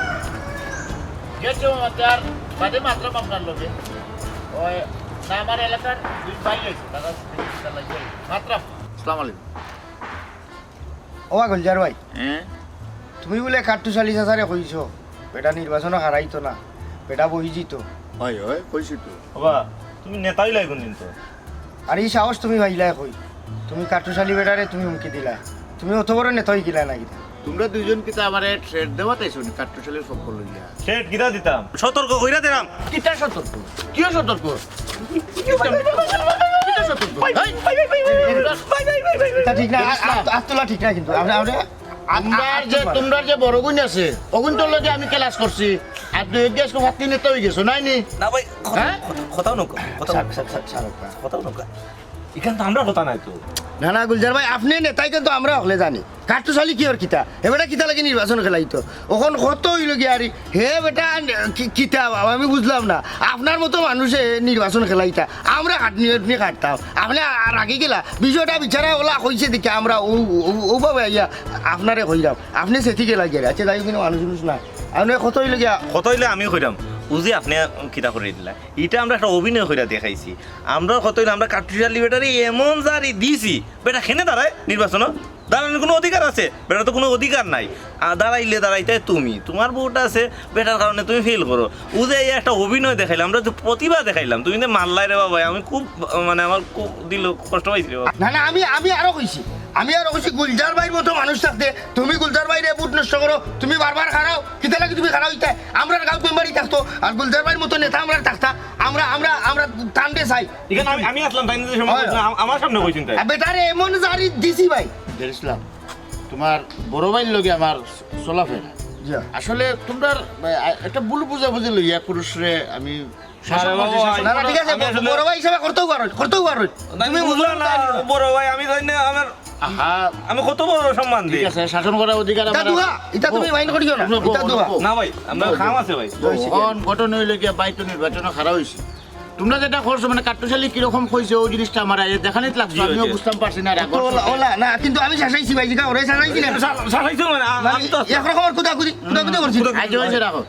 জি, জি, মামা, আর বাদে মাতরাম আপনার লগে। ওই, না, আমার এলাকার দুই ভাই আছে, তারা মাতরাম। আসসালামু আলাইকুম। ওবা গুলজার ভাই, হ্যাঁ? তুমি বুলে কাট্টুশ আলী চাচারে কইছো, বেটা নির্বাচনো হারাইতো না, বেটা বহি যিতো। হয়, হয়, কইছি তো। ওবা, তুমি নেতাই লাগো কিন্তু। আর ই সাহস তুমি পাইলায় কই? তুমি কাট্টুশ আলী বেটারে তুমি হুমকি দিলায়। তুমি অত বড় নেতা অইগেলায় না কিতা? তোমরা দুইজন কিতা আমারে threat দেওয়াত আইছো নি কাট্টুশ আলীর পক্ষ লইয়া? Threat কিতা দিতাম? সতর্ক কইরা দিলাম। কিতা সতর্ক? কিও সতর্ক? কিতা সতর্ক? এই! এটা ঠিক না, আ-, আ-, আত্তলা ঠিক না কিন্তু। আমরা, আমরা, আ-, আ-, আমরার যে, আত্তলা। তোমরার যে বড় গুণ আছে, অগুন তোর লগে আমি clash করছি। আর দুই এক দেশ ফাত্তি নিতে হয়ে গেছো, নাই নি? না ভাই, কথা, হ্যাঁ? কথা, কথাও নৌকা, কথাও স্যার, নৌকা। Sir, sir, sir, sir. কথাও নৌকা। এখান তো আমরা কথা নাই তো। না, না, গুলজার ভাই, আপনি নেতাই কিন্তু আমরা হকলে জানি। কাট্টুশ আলী কিওর কিতা? হে বেটা কিতা লাগি নির্বাচন খেলাইতো? অখন কত অইল গিয়া আরি? হে বেটা কি-, কিতা? আমি বুঝলাম না। আপনার মতো মানুষে নির্বাচন খেলাইতা। আমরা খাটনি খাটনি খাটতাম। আপনি আর আগে গেলা। বিষয়টা বিচারা ওলা কইছে দেখি আমরা ও, ও, ওভাবে আইয়া আপনারে কইলাম। আপনি সেটি গেলা গিয়া। আচ্ছা, যাই হোক, কিন্তু মানুষ উনুষ না। আপনি কত অইল গিয়া? কত অইলে আমি কইলাম। উজি আপনি কিতা করে দিলা? ইটা আমরা একটা অভিনয় কইরা দেখাইছি। আমরা কত অইলে আমরা কাট্টুশ আলী বেটারে এমন জারি দিছি, বেটা খেনে দাঁড়ায় নির্বাচন? দাঁড়ানোর কোনো অধিকার আছে? বেটার তো কোনো অধিকার নাই। আর দাঁড়াইলে দাঁড়াইতে তুমি, তোমার ভোট আছে, বেটার কারণে তুমি ফেল করো। ও যে এই একটা অভিনয় দেখাইলাম, আমরা তো প্রতিভা দেখাইলাম, তুমি তো মারলাই রে বাবা, আমি খুব, মানে, আমার খুব দিল কষ্ট পাইছি রে বাবা। না, না, আমি, আমি আরো কইছি, আমি আরো কইছি, গুলজার ভাইর মতো মানুষ থাকতে তুমি গুলজার ভাইরে ভোট নষ্ট করো, তুমি বারবার খাড়াও, কিতা লাগি তুমি খাড়াও ইতা? আমরার গাঁও মেম্বারই থাকতো, আর গুলজার ভাইর মতো নেতা আমরার থাকতা, আমরা, আমরা, আমরা তানরে চাই। এখানে আমি, আমি আসলাম, তাই না, যে সময় হয়। বলছিলাম, আম-, আমার সামনে কইছেন তাই। আর বেটারে এমন জারি দিছি ভাই। বের ইসলাম, তোমার বড় ভাইর লগে আমার চলাফেরা। জি। আসলে তোমরা, আহ, একটা ভুল বুঝাবুঝি লইয়া পুরুষরে আমি আরে বাবা, না, না, ঠিক আছে, আমি আসলে বড় ভাই হিসাবে করতেও পারো, করতেও পারো। না, তুমি বুঝলাম না, বড় ভাই, আমি জানি না, আমার, আহা। আমি কত বড় সম্মান দিই। ঠিক আছে, শাসন করার অধিকার ইটা আমার দুয়া, আছে। ইটা তুমি মাইন্ড করিও না, ইটা দুয়া। না ভাই, আমরা কাম আছে ভাই। অখন ঘটনা অইলো গিয়া ভাই তো নির্বাচনে খাড়া অইছে। তোমরা যেটা করছো, মানে, কাট্টুশ আলী কিরকম কইছে, ওই জিনিসটা আমার আগে দেখানিত লাগছে, জি, আমিও জি। বুঝতাম পারছি না, রাগ তো ওলা, করছো। ওলা, না, কিন্তু আমি শাসাইছি ভাই, যেটা ওরে শাসাইছি না। শা-, শাসাইছো মানে, আ-, মানে, আমি তো এক রকমের কুদাকুদি, কুদাকুদি করছি। কুদাকুদি। আজ হয়েছে, রাখো।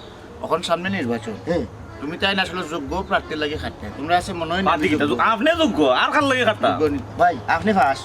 অখন সামনে নির্বাচন। হুম। তুমি তাই না আসলে যোগ্য প্রার্থীর লাগি খাটতে। তোমরা আছে মনে হয় না বাদ দিকে যোগ্য। আপনি যোগ্য, আর কার লাগি খাটতা? যোগ্য নি-, ভাই, আপনি পাস।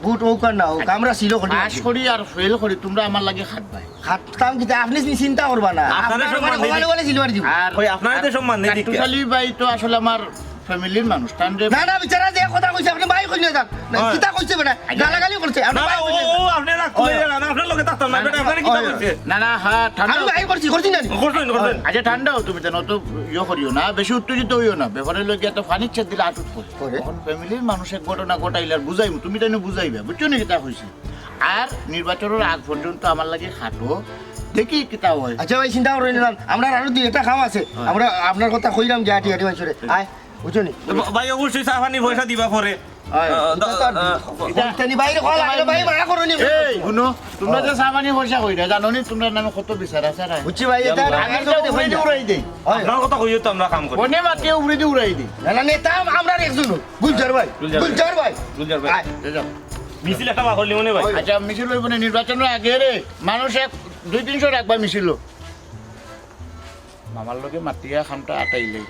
ভোট হোক আর না হোক, আমরা ছিল করি পাস আছি। করি আর ফেল করি, তোমরা আমার লাগি খাটবায়। খাটতাম কিতা, আপনি নি-, চিন্তা করবা না। আপনারে আপনার সম্মান মানে দিই। কপালে বলে সিলভার দিব। আর ওই আপনারে তো সম্মান নেই কাট্টুশ আলী ভাই তো আসলে আমার ফ্যামিলির মানুষ, তানরে না, না, বিচারা যে কথা কইছে, আপনি ভাই কইলে যান। না, হয়। কিতা কইছে বেটা? আচ্ছা। গালাগালি করছে, আপনি না, না, ভাই ও, কইলে যান। ও, আপনি রাগ করে হয়। যান, আপনার লগে থাকতাম না, বেটা, আপনারে কিতা হয়। কইছে? না, না, হ্যাঁ, ঠান্ডা। আমি ভাই করছি, করছি না নি? করছেন, করছেন। আচ্ছা, ঠান্ডাও তুমি তো অত ইয়ে করিও না, বেশি উত্তেজিত হইও না। ব্যাপারে লগে এত ফানির ছেদ দিলে আটুট করে। করে। অখন ফ্যামিলির মানুষ এক ঘটনা ঘটাইলে আর বুঝাইবো, তুমি তাই না বুঝাইবে, বুঝছো নি কিতা কইছি? আর নির্বাচনের আগ পর্যন্ত আমার লাগি খাটো, দেখি কিতা হয়। আচ্ছা ভাই, চিন্তা করবেন না, আমরা আরো দুই একটা কাম আছে, হয়। আমরা আপনার কথা কইলাম যে আটি আটি ভাই, আয়। বুঝছো নি? তো বা-, ভাই, অবশ্যই চা পানি পয়সা দিবা পরে। আয়। আহ, ইটা তো আর আহ, ইটা নি বাইরে কল আইলো, ভাই, মানা করো নি। এই, হুনো, তোমরা যে চা পানি পয়সা কইরা, জানো নি তোমরা নামে কত বিচার আছে, আর বুঝছি ভাই, ইটা আমি তো উপরেদি উড়াই দেই। হয়। আপনার কথা কইও তো আমরা কাম করি। কোনে মাতিয়ে উপরেদি উড়াই দেই। না, না, নেতা আম-, আমরার একজন। গুলজার ভাই, গুলজার ভাই। গুলজার ভাই। গুলজার ভাই। আয়। এই যাও। মিছিল একটা বার করলি মনে ভাই। আচ্ছা, মিছিল হইব না, নির্বাচনের আগে রে, মানুষ এক দুই তিনশো রাখবা মিছিল। মামার লগে মাতিয়া খামটা আটাইলে।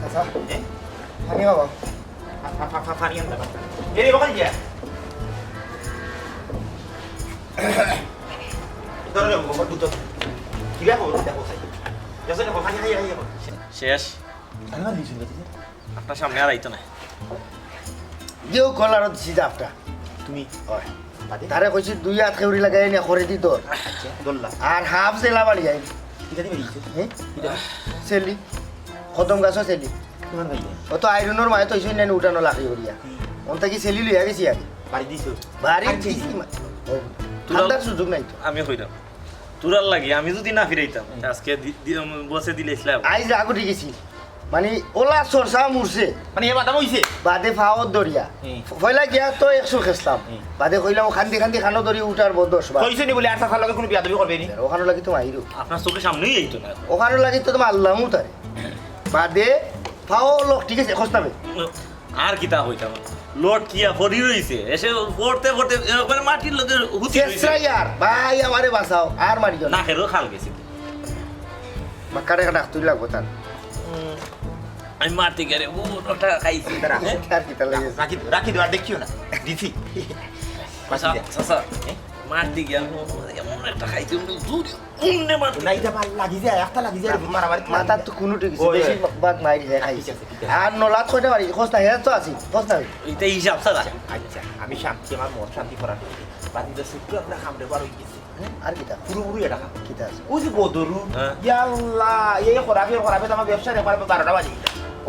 চাচা, এ? পানি খাওয়া। ফা-, ফা-, ফা-, ফা-, পানি আনতে পারতাম। এ রে, বাবা, ইয়া। ধরো রে, বাবা, দুধ। কিবা খবর, দেখো, চাই। গেছে দেখো, খালি খাই, খাই, খাই। শেষ। আরে, মানে, দিছিল, দিছিল। আপনার সামনে আর আইতো না। গিয়েও কলারও দিছি জাপটা। তুমি? অয়। বাদে? তারে কইছি দুই আত খেউরি লাগাই এনে করে দি তোর। আচ্ছা, দোল্লা। আর হাফ জেলা বাড়ি আইন। ইটা দিবে দিছে? হ্যাঁ? ইটা? সেলি। কদম গাছও সেলি। কিমান ভাই? ও তো আইরনর মায়ে তো ইসে নেন উঠানো লাখি করিয়া। হুম। অন থাকি সেলি লইয়া গেছি আগে। বাড়ি দিছো? বাড়ি আর কি? দিছি মা-, ও, তুরাল ঠান্ডার সুযোগ নাই তো। আমি কইরাম। তুরার লাগি, আমি যদি না ফিরাইতাম, হুম। আজকে দি-, দি-, বসে দিলে ইসলাম। আইজ রাগ উঠি গেছি। মানে, ওলা সরসা মুরছে। মানে, এ বাদাম হইছে? বাদে ফাওত দরিয়া। হুম। ফয়লা গিয়া তো একশো খেসলাম। হুম। বাদে কইলাম, খান্দি খান্দি খানো দরি উঠার বদ দশ বার। কইছে নি বলে আর চাচার লগে কোনো বিয়াদবি করবে নি? ওখানে লাগি তো মাইরো। আপনার চোখের সামনেই এই তো না। ওখানে লাগি তো তোমার আল্লাহ মুতারে। বাদে ফাও লোক, ঠিক আছে, খোঁজ নাবে। আর কিতা কইতাম? লটকিয়া পড়ি রইছে। এসে পড়তে পড়তে একবারে মাটির লগে হুতি রইছে। শেষরা ইয়ার, ভাই, আমারে বাঁচাও, আর মারিও না। নাকেরও খাল গেছে। বাক্কারে একটা ডাক তুই লাগবো তার। উম, আমি মারতে গেলে ও ওটা খাইছি। দাঁড়া। আর কিতা লাগে? রাখি দিও, রাখি দিও, আর দেখিও না। দিছি। চাচা, চাচা, এ? মারতে গিয়া ও এমন একটা খাইছি, ওটা জোরে উমনে মারতে। না, এটা মার লাগি যায়, একটা লাগি যায়, মারামারি তো মাথার লাগি তো যায়। কুনুটি গেছে, ওই, বেশি ওই। বাদ মারি যায় খাইছে। ঠিক আছে, ঠিক আছে। আর নলাত কয়টা মারি, খোঁজ না, হেরা তো আছি, খোঁজ না। এটা হিসাব ছাড়া। আচ্ছা, আচ্ছা, আমি শান্তি, আমার মন শান্তি করার। বাদ দিতে শুক্র আমরা খামড়ে বার হয়ে গেছে। আর কিতা? পুরোপুরি এটা খাম। কিতা আছে? ওই যে বদরু, হ্যাঁ। ইয়া আল্লাহ, এই খরাবে, খরাবে তো আমার ব্যবসা রে, খরাবে বারোটা বাজে।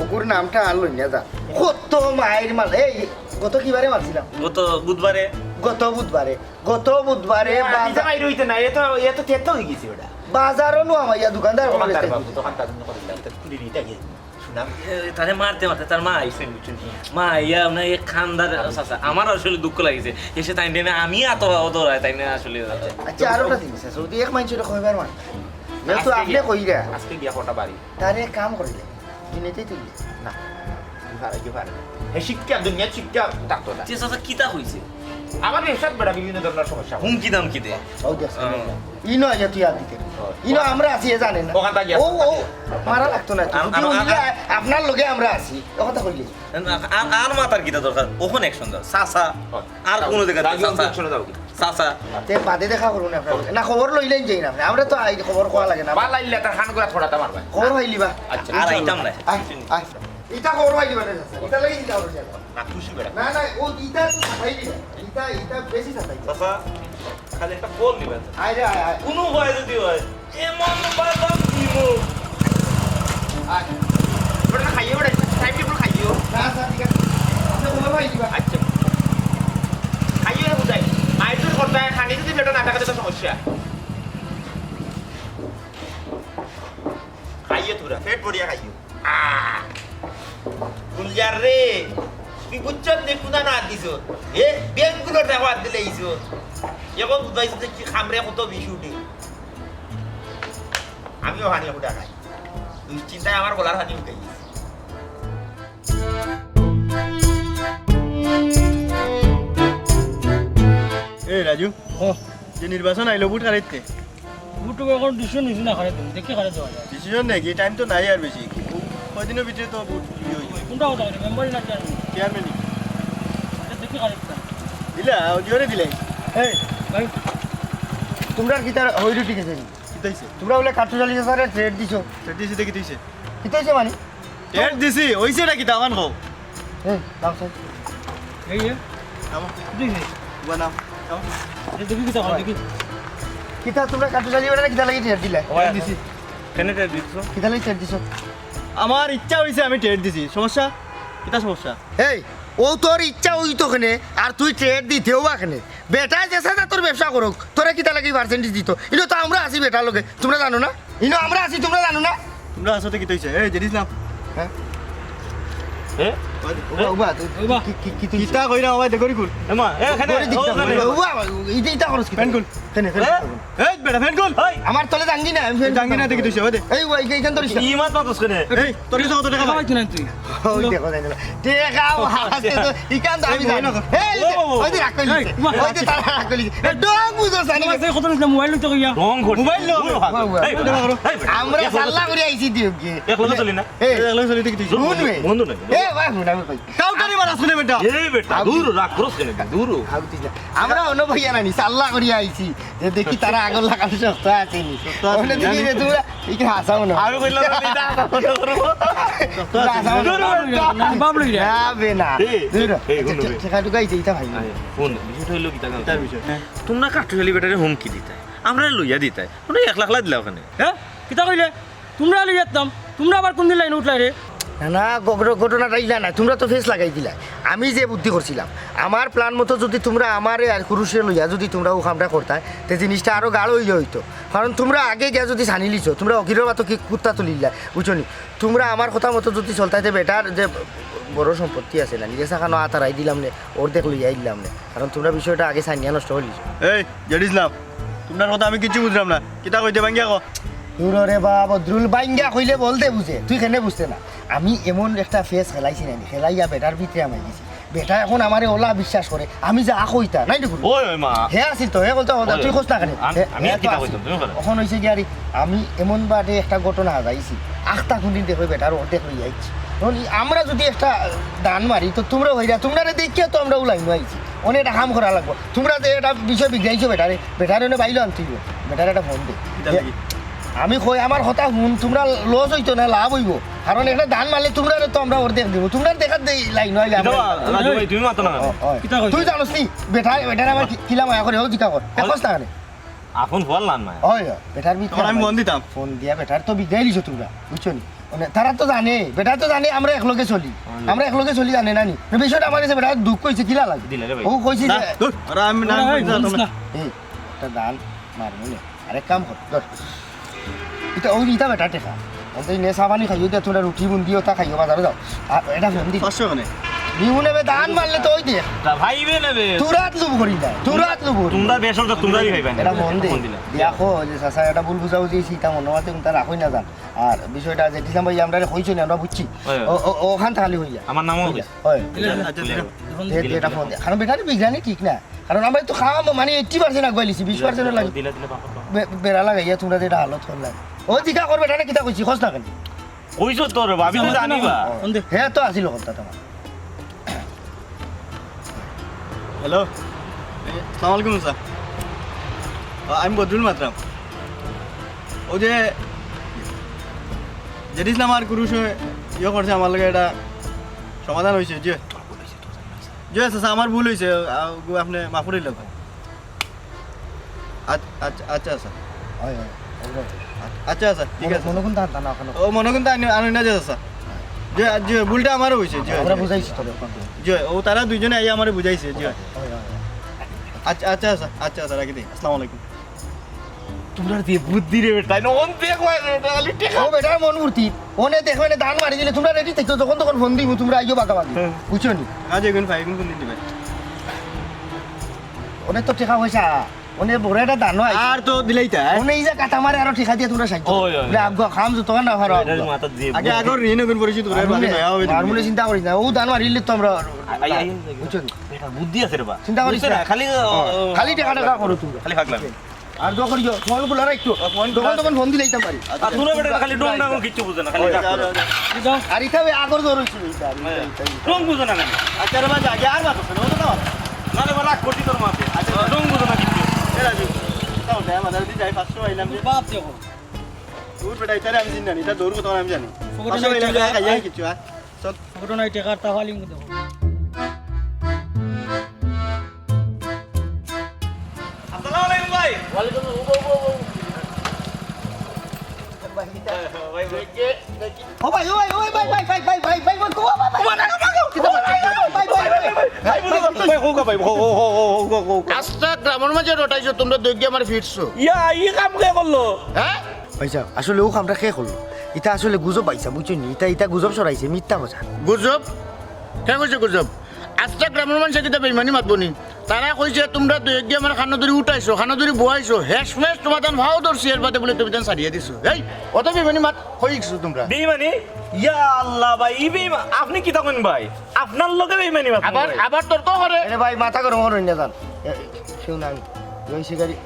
ওগুর নামটা আর লই না যা। কত মাইর মাল, এই, গত কিবারে মারছিলাম? গত বুধবারে। গত বুধবারে। গত বুধবারে এ, বাজার। আইতে বাইরে হইতে না, এ তো, এ তো তেতো হয়ে গেছে ওটা। বাজারও নো আমার ইয়া দোকানদার দোকানদার বলে বাবু, দোকানদার জন্য করে দিলাম, এটা খুলি নিতে গিয়ে শুনাম। এ, তারে মারতে মারতে তার মা আইছে, বুঝছেন? মা আইয়া, মানে, এক খান্দার চাচা, আমার আসলে দুঃখ লাগিছে। এসে তাই দেনে আমি এত অদরায়, তাই না আসলে। আচ্ছা, আরো একটা জিনিস আছে, যদি এক মাইনষে কইবার মানে, যেহেতু আজকে আপনি গিয়া, কইরা। আজকে গিয়া কটা বাড়ি। তারে এক কাম করিলে, দুনিয়াতেই তুললে। না, কি পারে, কি পারে না। হে শিক্ষা, দুনিয়ার শিক্ষা থাকতো না। তে চাচা, কিতা কইছে? আমার ব্যবসাত বেটা বিভিন্ন ধরনের সমস্যা। হুমকি দামকি দে। ও, দেখছ, হুম। ই নয় যে তুই আর দিতে। ও, ইনো আমরা আছি, এ জানে না। ওখান থাকি ও, ও, মারা লাগতো না তো। আম-, যদি আম-, উনি আম-, আ-, আপনার লগে আমরা আছি, ও কথা কইলি। আর, আর, আর মাতার কিতা দরকার? ওখানে এক সুন্দর। চাচা, ও, আর যাও, কোনো জায়গা যাও, চাচা। যাও, চলে যাও। চাচা। তে বাদে দেখা করুন আপনার। না, খবর লইলেন যাই না। আমরা তো আই খবর কওয়া লাগে না। বালা ইল্লা তার খান গুলা থোড়াটা মারবা। খবর হইলিবা। আচ্ছা। আর আইতাম না। আয়, আয়। ইটা খবর হইলিবা না, চাচা। ইটা লাগি ইটা খবর যাবে। না, খুশি বেটা। না, না, ও ইটা তো সাতাই দিবা। ইটা, ইটা বেশি সাতাই দিবা। চাচা, খালি একটা কল দিবা। আয় রে, আয়, আয়। কোনো ভয় যদি হয়, এমন বাদাম দিব। আয়। ওটা খাইও, ওটা টাইম টেবিল খাইও। না, স্যার, ঠিক আছে। আপনি খবর হইলিবা। আচ্ছা। খাইও, বুঝাই। আইজুর কথা, খানি যদি পেটো না থাকে, তো সমস্যা। খাইও তোরা, পেট ভরিয়া খাইও। আহ! গুলজার রে, তুই বুঝছত নি কোন আনো হাত দিছ? এ, ব্যাংকগুলোর দেখো হাত দিলে ইছো। এখন বুঝাইছো যে কি খামরে কত বিষ উঠে। আমিও পানি ফুটা খাই। দুশ্চিন্তায় আমার গলার পানি উঠে গেছে। এ রাজু, ও। যে নির্বাচন আইলো, ভোট কারে দিতে? ভোট তো এখন ডিসিশন নিছি না, কারে দিমু, দেখি কারে দেওয়া যায়। ডিসিশন নাকি? টাইম তো নাই আর বেশি। কয়দিনর ভিতরে তো ভোট ইয়ে হইব। কোনটা কথা বলে, মেম্বারই না চেয়ারম্যান? চেয়ারম্যানই। আচ্ছা, দেখি কারে দিতাম। দিলা, ও দিওরে দিলাই। এই, ভাই, তোমরা আর কিতা হই রুটি খেয়েছো নি? কিতা হইছে? তোমরা বলে কাঠুশালী স্যারে ট্রেড দিছো। ট্রেড দিছি, দেখি দিছে। কিতা হইছে মানে? টেট দিছি, অইছে না কিতা, অখন কও। এই, নাম স্যার। এই, এ? নামো। দেখি। উবা নাম। নামো। এই দেখি কিতা, দেখি। কিতা তোমরা কাটু চালি বেটা কিতা লাগি টেট দিলা? ওই টেট দিছি। কেনে টেট দিছো? কিতা লাগি টেট দিছো? আমার ইচ্ছা অইছে, আমি টেট দিছি। সমস্যা? কিতা সমস্যা? এই, ও তোর ইচ্ছা অইতো কেনে, আর তুই টেট দিতেও বা কেনে? বেটায় যে সাথে তোর ব্যবসা করুক, তোরে কিতা লাগি পার্সেন্টেজ দিত? ইনো তো আমরা আছি বেটার লগে, তোমরা জানো না? ইনো আমরা আছি, তোমরা জানো না? তোমরা আছো তো কিতা অইছে? এই, জেরিস না? হ্যাঁ? এ? উবা, উবা, তুই উবা। কি, কি, কি, কি তুই কিতা কইরা, ওবা, দেখো রে কুল। এমা, এ, এখানে, ঘড়ি দিকটা, ওখানে। উবা, উবা, ইটা, ইটা খরচ কিতা? ফ্যান কুল। কেনে, কেনে? এ? এই, বেটা, ফ্যান কুল। এই। আমার তলে জাঙ্গি না, আমি ফ্যান জাঙ্গি না, দেখি তুই, ওই দে। এই, ওই, এই, এইখান ধরিস না। ই মাত মাতস কেনে? এই, তোর কাছে কত টাকা পাই? তুই। ওই দেখো, দেখো। টেকা আছে তো, ইখান তো আমি এই জানি। বই না। এই যে, ও, ও, ও। ওই যে রাগ করলি। এই, মা। ওই যে তারা রাগ করলি। এ, ডং বুঝো জানি। তোমার কাছে কত নিছিলাম, মোবাইল নিতে কইয়া। রং করছে। মোবাইল লো। ওই ভাগ। বাবা। এই, এই, এই, এই, আমরা এক লগে সাল্লা করে আইছি দিও গিয়ে। এক লগে চলি না। এই। এক লগে চলি দেখি তুই। শুন বে। বন্ধু নাকি? এ, ভাই, হুন, আমি কই। কাউকে আরে মারাস কেনে বেটা? এই বেটা, দূর হ, রাগ করস কেনে? দূর হ। আমরা অনো বইয়া নানি, সাল্লা করিয়া আইছি। যে দেখি তারা আগর লাখান শক্ত আছেনি। শক্ত আছে, ওখানে দেখি জানি। যে তোমরা, এই কি হাসা মনে হয়। আমি কইলাম না, এটা হাসা মনে করবো। শক্ত আছে। হাসা মনে দূর হ, হয়। বেটা। বাবলু রে। না বে না। এই, দূর হ। এই, আচ্ছা, কোন বে? ঠেকা ঢুকাই যে এটা ভাই। আরে, কোন? বিষয়টা হইলো কিতা? তার বিষয়। তোমরা কাঠুশালী বেটারে হুমকি দিতায়, আমরা লইয়া দিতায়। মানে এক লাখ লাখ দিলা ওখানে। হ্যাঁ? কিতা কইলে? তোমরা লইয়া দিতাম। তোমরা আবার কোন দিন লাইনে উঠলাই রে? না, না, ঘটনাটা ইলা না, তোমরা তো ফেস লাগাই দিলায়। আমি যে বুদ্ধি করছিলাম, আমার প্ল্যান মতো যদি তোমরা আমারে আর কুরুশরে লইয়া যদি তোমরা ও কামটা করতায়, তে জিনিসটা আরো গাঢ় অইয়া অইতো। কারণ তোমরা আগে গিয়া যদি ছানি লিছো, তোমরা অকিরর বাতো কি কুত্তা তুলিলায়, বুঝছো নি? তোমরা আমার কথা মতো যদি চলতায়, তে বেটার যে বড় সম্পত্তি আছে না, নিজে সাখানো আতারাই দিলাম নে, অর্ধেক লইয়া আইলাম নে। কারণ তোমরা বিষয়টা আগে ছানিয়া নষ্ট করিলিছো। এই, জেড ইসলাম, তোমরার কথা আমি কিচ্ছু বুঝলাম না। কিতা কইতে ভাঙ্গিয়া কও? দূর রে বা, বদরুল, ভাঙ্গিয়া কইলে বলতে বুঝে, তুই কেনে বুঝতে না? আমি এমন একটা ফেস খেলাইছি নানি, খেলাইয়া বেটার ভিতরে আমাই গেছি। বেটা এখন আমারে ওলা বিশ্বাস করে, আমি যা কইতা, নাই রে গুরু? ওই, ওই মা। হে আছিল তো, হে বলতো, বলতো, ওই, তুই কস না কেনে? আমি, হে, আমি হে তো কিতা আছিল। কইতাম, তুমি করো। এখন হইছে কি আরে, আমি এমন বাটে একটা ঘটনা হাজাইছি, আখতা কোনদিন দেখবে বেটার অর্ধেক লইয়া আইছি। এখন ই আমরা যদি একটা দান মারি, তো তোমরা হইরা, তোমরারে দেখিয়া তো আমরা উলাই নু আইছি। অনে এটা কাম করা লাগবো। তোমরা যে এটা বিষয় বিগড়াইছো বেটারে, বেটারে অনে বাইলো আনতে হইব। বেটারে একটা ফোন দে। কিতা লাগি? আমি কই, আমার কথা হুন, তোমরা লস হইতো না, লাভ হইব। কারণ একটা দান মারলে তোমরারে তো আমরা অর্ধেক দিব। তোমরা দেখার দেই লাইন নয়, কিতা বা, রাজু ভাই, তুমি মাতো না কেনে? ও, ও। কিতা কইছো? তুই জানোস নি? বেটা, বেটারে আমার কি-, কিলা মায়া করে, ও জিকা কর। দেখোস না কেনে? আপন ফল লান মায়া। ওই, ওই, বেটার ভিতরে তখন আমি আমার ফোন দিতাম। ফোন দিয়া বেটার তো বিগড়াই লিছো তোমরা, বুঝছো নি? মানে, তারা তো জানে, বেটা তো জানে আমরা একলগে চলি। হুম। আমরা একলগে চলি জানে না নি? তো বিষয়টা আমার কাছে বেটা দুঃখ হইছে, কিলা লাগে? দিলে রে ভাই। ও কইছি না, যে ধুর, আরে আমি না, ওই, না, বলিস না। এই, একটা দান মারমু নে। আরেক কাম কর, ধর। ইটা, ওই ইটা বেটা টেকা। ওই যে নে চা পানি খাইও দে, তোরা রুটি বুন্দি ওটা খাইও, বাজারে যাও। আর এটা ফোন দি। পাঁচশো কেনে? নিউ নেবে, দান মারলে তো ওই দে। তা ভাইবে নেবে। তোরাত লুব করি না, তোরাত লুব করি। তোমরা বেশ হতো, তোমরাই খাইবা না। এটা ফোন দে। ফোন দিলে। দিয়া কো, ওই যে চাচা, এটা ভুল বুঝাবুঝি হইছে, ইটা মনে মতে কোনটা রাখই না যান। আর বিষয়টা যে দিলাম ভাই, আমরা কইছি না, আমরা বুঝছি। ওই, ওই। ও, ও, ওখান থাকালি হইয়া। আমার নামও হইয়া। হইছে। ওই। দিলে, দিলে। আচ্ছা, দিলে। দে, দে, এটা ফোন দে। কারণ বেটারে বিগড়ানি ঠিক না। কারণ আমরা তো খাওয়া মানে eighty percent আগুয়াই লিছি, বিশ percent লাগে। দিলে, দিলে, বাবা, বাবা। বে-, বেড়া লাগাইয়া তোমরা যে এটা হালত করলাম। ও জিকা করবে, এটা কিতা কইছি, খোঁজ না কেন? কইছো তো রে, ভাবি তো জানি বা। ফোন দে। হে তো আসিল কথা তোমার। হ্যালো। এ, আসসালামু আলাইকুম স্যার। আ, আমি বদরুল মাতরাম। ও যে, জেড ইসলাম আর কুরুশে ইয়ে করছে আমার লগে, এটা সমাধান হইছে, জি। জি, আচ্ছা, আচ্ছা, আমার ভুল হইছে, আ, গো, আপনি মাফ করে দিলাম। আচ্ছা, আচ্ছা, আচ্ছা, স্যার। হয়, হয়, অইবো। আচ্ছা, আচ্ছা, ঠিক আছে। মনে কোন ধান, ধান ওখানে? ও, মনে কোন ধান, আনি না, আচ্ছা। জি, জি, ভুলটা আমারও হইছে, জি, আমরা জি। বুঝাইছি তো, ওখানে। জি, ও তারা দুইজনে আইয়া আমারে বুঝাইছে, জি। হয়, হয়, হয়। আচ্ছা, আচ্ছা, স্যার, আচ্ছা, স্যার, রাখি দিই। আসসালামু আলাইকুম। তোমরা যে বুদ্ধি রে বেটা, না অন দেখ ভাই রে, বেটা, খালি টেকা। ও বেটার মন ফুর্তি, ওনে দেখবে না, দান মারি দিলে তোমরা রেডি থাকতো, যখন তখন ফোন দিব, তোমরা আইও বাগাবাগি। হ্যাঁ। বুঝছো নি? আজ এখন ভাই, এখন কোন দিন দিবে? ওনে তো টেকা পয়সা, ওনে বড় একটা দান হয়। আর তো দিলেই তাই। ওনে এই যে কাটা মারে আরো টেকা দিয়ে তোমরা সাহায্য। ওই, ওই, ওই। বলে, আগুয়া, খাম যত না পারো, এটা আগুয়া। মাথার যে আগে বুদ্ধি। আগর ঋণ এখন পরিশোধ করে, আর বাদে মনে, নয়া হবে আর দিন। মনে চিন্তা করিস না, ও দান মারিলে তো আমরা আই, আই, আই, আই। বুঝছো নি? এটা বুদ্ধি আছে রে বা। চিন্তা করিস বুঝছো না। না, খালি, ও, ও, খালি টেকা টেকা করো তোমরা। খালি ফাগলামি। আর যখন ইয়ো, ফোন খোলা রাখতো। ও, ফোন তখন খোলা তখন আছে। ফোন দিলাইতাম পারি। আর তোরা বেটা খালি ডং ডাং কিচ্ছু বুঝে না, খালি ওই, রাগ করে। ওই, ওই। আর ইটা ওই আগর জ্বর হইছিল, ইটা, ইটা, হ্যাঁ। ইটা, ইটা। ডং বুঝে না কেন? আচ্ছা রে ভাই, আগে আর মাত আছে না, ওটা না। না রে, রাগ করছি তোর মাতে। আচ্ছা। ডং বুঝে না কিচ্ছু। এ রাজু, তাও দে, আমাদের যদি যাই পাঁচশো পাইলাম যে। বাপ দেখো। দূর বেটা, ইটারে আমি চিনি না, ইটা দৌড় কত আমি জানি। পকেটে পাঁচশো নাই পাইলাম, টেকা। খাইয়া কিচ্ছু, হ্যাঁ? চল। পকেটে নাই টেকা, আর তাহলে আমি দেখো। আসসালামু আলাইকুম ভাই। ওয়ালাইকুম আসসালাম। ও, ও, ও, ও। ভাই, ভাই, ভাই। ও ভাই, ও ভাই, ও ভাই, ভাই, ভাই। ভাই, ভাই, ভাই। ভাই, ভাই, ভাই। আস্তা গ্রামর মাঝে রটাইছো, তোমরা দৈগ্যে আমার ফিরছো। ইয়া, ই কাম কে করলো? হ্যাঁ? ভাইসাব, আসলে ও কামটা কে করলো? ইটা আসলে গুজব ভাইসাব, বুঝছো নি? ইটা, ইটা গুজব ছড়াইছে, মিথ্যা কথা। গুজব? কে কইছে গুজব? আস্তা গ্রামর মানষে কিতা বেইমানি মাতবো নি? তারা কইছে, "তোমরা দুই এক গিয়ে আমার কানো ধরি উঠাইছো, কানো ধরি বওয়াইছো, হেশমেশ তোমার তান ভাও ধরছি, এর বাদে বলে তুমি তান ছাড়িয়ে দিছো।" এই, অত বেইমানি মাত, কই গেছো তোমরা? বেইমানি? ইয়া আল্লাহ ভাই, ই বেইমা-, আপনি কিতা কইন ভাই? আপনার লগে বেইমানি মাত আবার, ভাই? আবার তর্ক করে। আরে ভাই, মাথা গরম করইন না জান। এ, কেউ নাই। ওই শিকারি।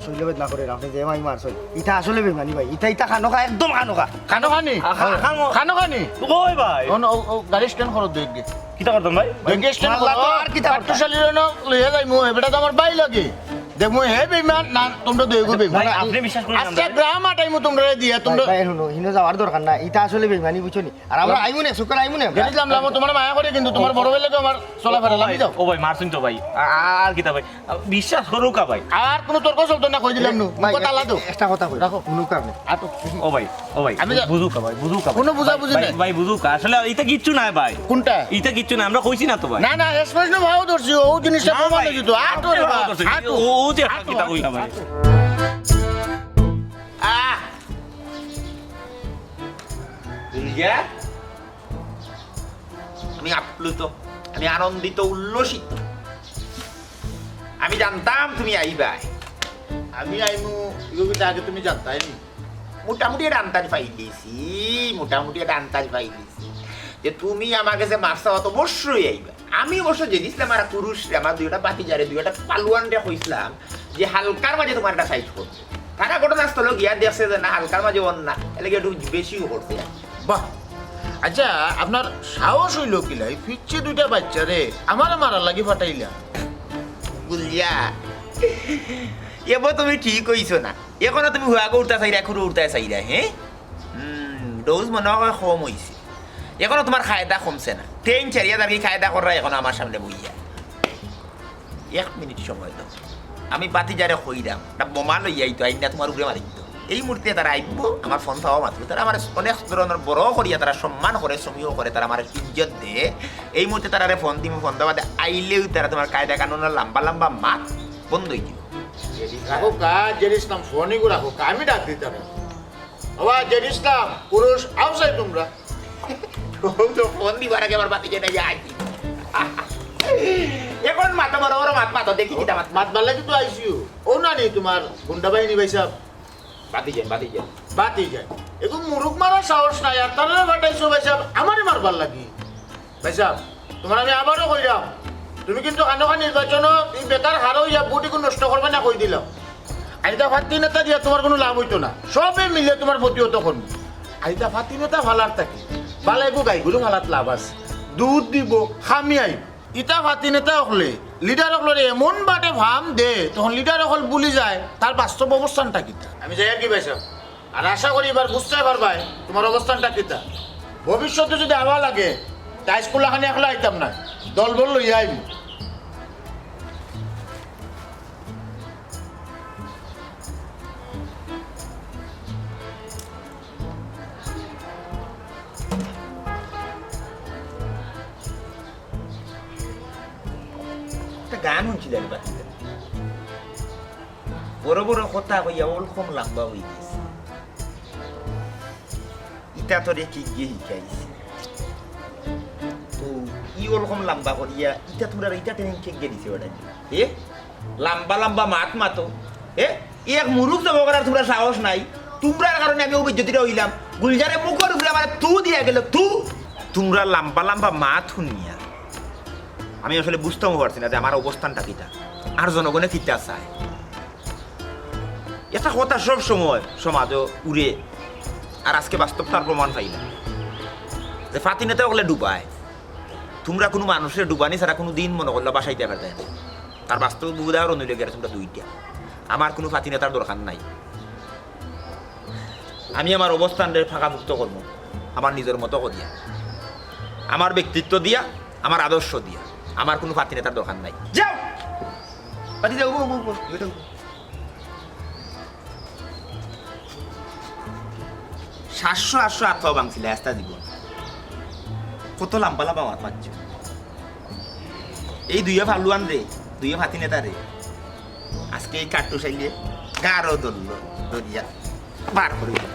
শৈলবেদ না করে, আপনি যে মাই মারছেন, ইটা আসলে বেমানি ভাই, ইটা, ইটা খানো খা, একদম খানো খা। খানো খানি? আ, খা-, খানো। খানো খানি? ওই ভাই। ও, ও, ও, গাড়ি স্ট্যান্ড করো দুই এক দিন। কিতা করতাম ভাই? ভাই, গেস্ট মাল্লা তো আর কিতা করতাম? কাট্টুশালীর অনো লইয়া যাইমু, এ বেটা তো আমার ভাই লাগে। দেখমু হে বেইমান না তোমরা দুইগু বেইমান। ভাই, আপনি বিশ্বাস করুন না, আজকে ভাই। গ্রাম আটাইমু তোমরা দিয়া, তোমরা ভাই, ভাই, হুনো, হিনো যাওয়ার দরকার না, ইটা আসলে বেইমানি, বুঝছো নি? আর আমরা আইমু নে, শুক্র আইমু নে। গেছিলাম লামো, তোমার মায়া করি, কিন্তু তোমার বড় ভাই লাগে আমার চলাফেরা, আমি যাও। ও ভাই, মারছইন তো ভাই। আ-, আ-, আর কিতা ভাই? আ, বিশ্বাস করুকা ভাই। আর কোনো তর্ক চলতো না, কই দিলাম নু। ভাই, কথা লাদো। একটা কথা কই। রাখো। হুনুকা আপনি। আটো। ও ভাই, ও ভাই, আমি যা- বুঝুকা ভাই, বুঝুকা ভাই। কোনো বুঝাবুঝি ভাই, নাই। ভাই, বুঝুকা। আসলে ইটা কিচ্ছু নাই ভাই। কোনটা? ইটা কিচ্ছু নাই, আমরা কইছি না তো ভাই। না, না, স্পষ্ট ভাব ধরছি, ও জিনিসটা না প্রমাণ ভাই, হয়ে যেত। আটো আপনি রে ভাব বা, ধরছেন। আটো। ও, ও যে আটো, কিতা আটো, কইলা ভাই। আটো। আহ! দুলজা, আমি আপ্লুত, আমি আনন্দিত, উল্লসিত। আমি জানতাম তুমি আইবায়। আমি আইমু, ইগু কিতা আগে তুমি জানতায় নি? মোটামুটি একটা আন্দাজ পাইলিছি, মোটামুটি একটা আন্দাজ পাইলিছি যে তুমি আমার কাছে মাফ চাওয়াত অবশ্যই আইবায়। আমি অবশ্য জেনেছিলাম, আর পুরুষ রে, আমার দুইটা বাতিজারে, দুইটা পালুয়ান রে কইছিলাম যে হালকার মাঝে তোমার একটা সাইজ করবো। তারা ঘটনাস্থলে গিয়া দেখছে যে না, হালকার মাঝে অর না, এর লাগি একটু বেশিও করছে। বাহ, আচ্ছা, আপনার সাহস হইল কিলা? এই পিচ্ছি দুইটা বাচ্চারে আমারে মারার লাগি ফাটাইলা। বুঝলিয়া, এবার তুমি ঠিক হইছো না। এখনো তুমি হুয়াগো উঠতা চাইরা, এখনো উঠতা চাইরা, হ্যাঁ? হুম, ডোজ মনে হয় কম হইছে। এখনো তোমার কায়দা কমছে না। তিন চারি হাজার কি কায়দা কররা এখনো আমার সামনে বইয়া। এক মিনিট সময় দাও, আমি বাতিজারে কইরাম, একটা বোমা লইয়া আইতো, আইনা তোমার উপরে মারিতো। এই মুহূর্তে তারা আইবো, আমার ফোন পাওয়া মাত্র। তারা আমার অনেক ধরনের বড় করিয়া তারা সম্মান করে, সমীহ করে, তারা আমার ইজ্জত দে। এই মুহূর্তে তারারে ফোন দিমু, ফোন দেওয়া দে আইলেও তারা তোমার কায়দা কানুন আর লম্বা লম্বা মাত বন্ধ হয়ে দিব। রাখো কা, জেড ইসলাম ফোনই রাখো কা, আমি ডাক দিতাম। বাবা, জেড ইসলাম, পুরুষ, আও চাই তোমরা। ও তো ফোন দিবার আগে আমার বাতিজা নাই, আইছি। এখন মাথা বড় বড় মাত মাতো, দেখি কিতা মাত। মাত বাড়লে কিন্তু আইসিও। ও না নি তোমার গুন্ডা বাহিনী ভাই সাহেব? বাতিজা, বাতিজা। বাতিজা। এগু মুরুখ মারার সাহস নাই, আর তারা ফাটাইছো ভাই সাহেব, আমারে মারবার লাগি। ভাই সাহেব, তোমার আমি আবারও কইরাম, তুমি কিন্তু কানোকা নির্বাচন এই বেকার হারো ইয়া ভোট এগু নষ্ট করবে না কই দিলাম। আইতা ফাতি নেতা দিয়া তোমার কোনো লাভ হইতো না, সবে মিলে তোমার প্রতিহত করবো। আইতা ফাতি নেতা ফালার থাকি বালা এগু গাই গরু ফালাত লাভ আছে, দুধ দিব, খামি আইব। ইতা ফাতি নেতা হকলে লিডার হকলরে এমন বাটে ফাম দে, তখন লিডার হকল ভুলি যায় তার বাস্তব অবস্থানটা কিতা। আমি যাই আর কি ভাই সাহেব, আর আশা করি এবার বুঝতে পারবায় তোমার অবস্থানটা কিতা। ভবিষ্যতে যদি আওয়া লাগে, তাই স্কুল আখানি একলা আইতাম না, দলবল লইয়া আইব। একটা গান শুনছিলাম বাতিজা। বড় বড় কথা কইয়া ওরকম লম্বা হয়ে গেছে। ইটা তোরে কি গিয়ে শিখাইছে? তো ই ওরকম লম্বা করিয়া ইটা তোমরা ইটা ট্রেনিং কে গিয়ে দিছে ওটা? এ? লম্বা লম্বা মাত মাতো। এ? এক মুরুখ জমা করার তোমরা সাহস নাই। তোমরার কারণে আমি অভিজ্ঞতিটা হইলাম। গুলজারে মুখর উপরে আমার তু দিয়া গেল, তু। তোমরা লম্বা লম্বা মাত শুনিয়া আমি আসলে বুঝতেও পারছি না যে আমার অবস্থানটা কিতা, আর জনগণে কিতা চায়। এটা কথা সব সময় সমাজও উড়ে, আর আজকে বাস্তব তার প্রমাণ পাইলাম যে ফাতি নেতা হকলে ডুবায়। তোমরা কোনো মানুষের ডুবানি ছাড়া কোনো দিন মনে করলে বাসাইতে পারতে না। তার বাস্তব উদাহরণ হইলে গেলে তোমরা দুইটা। আমার কোনো ফাতি নেতার দরকার নাই। আমি আমার অবস্থানরে ফাঁকাভুক্ত করবো আমার নিজের মতো করিয়া, আমার ব্যক্তিত্ব দিয়া, আমার আদর্শ দিয়া। আমার কোনো ফাতি নেতার দরকার নাই। যাও, ফাতি যাও, গো, গো, গো, গো, গো। সাতশো আটশো আত্মাও ভাঙছিল আস্তা জীবন। কত লম্বা লম্বা মাত মারছো। এই দুইয়ে ফালুয়ান রে, দুইয়ে ফাতি নেতা রে, আজকে এই কাট্টু চাইলে গারো ধরলো, ধরিয়া বার করে দিল।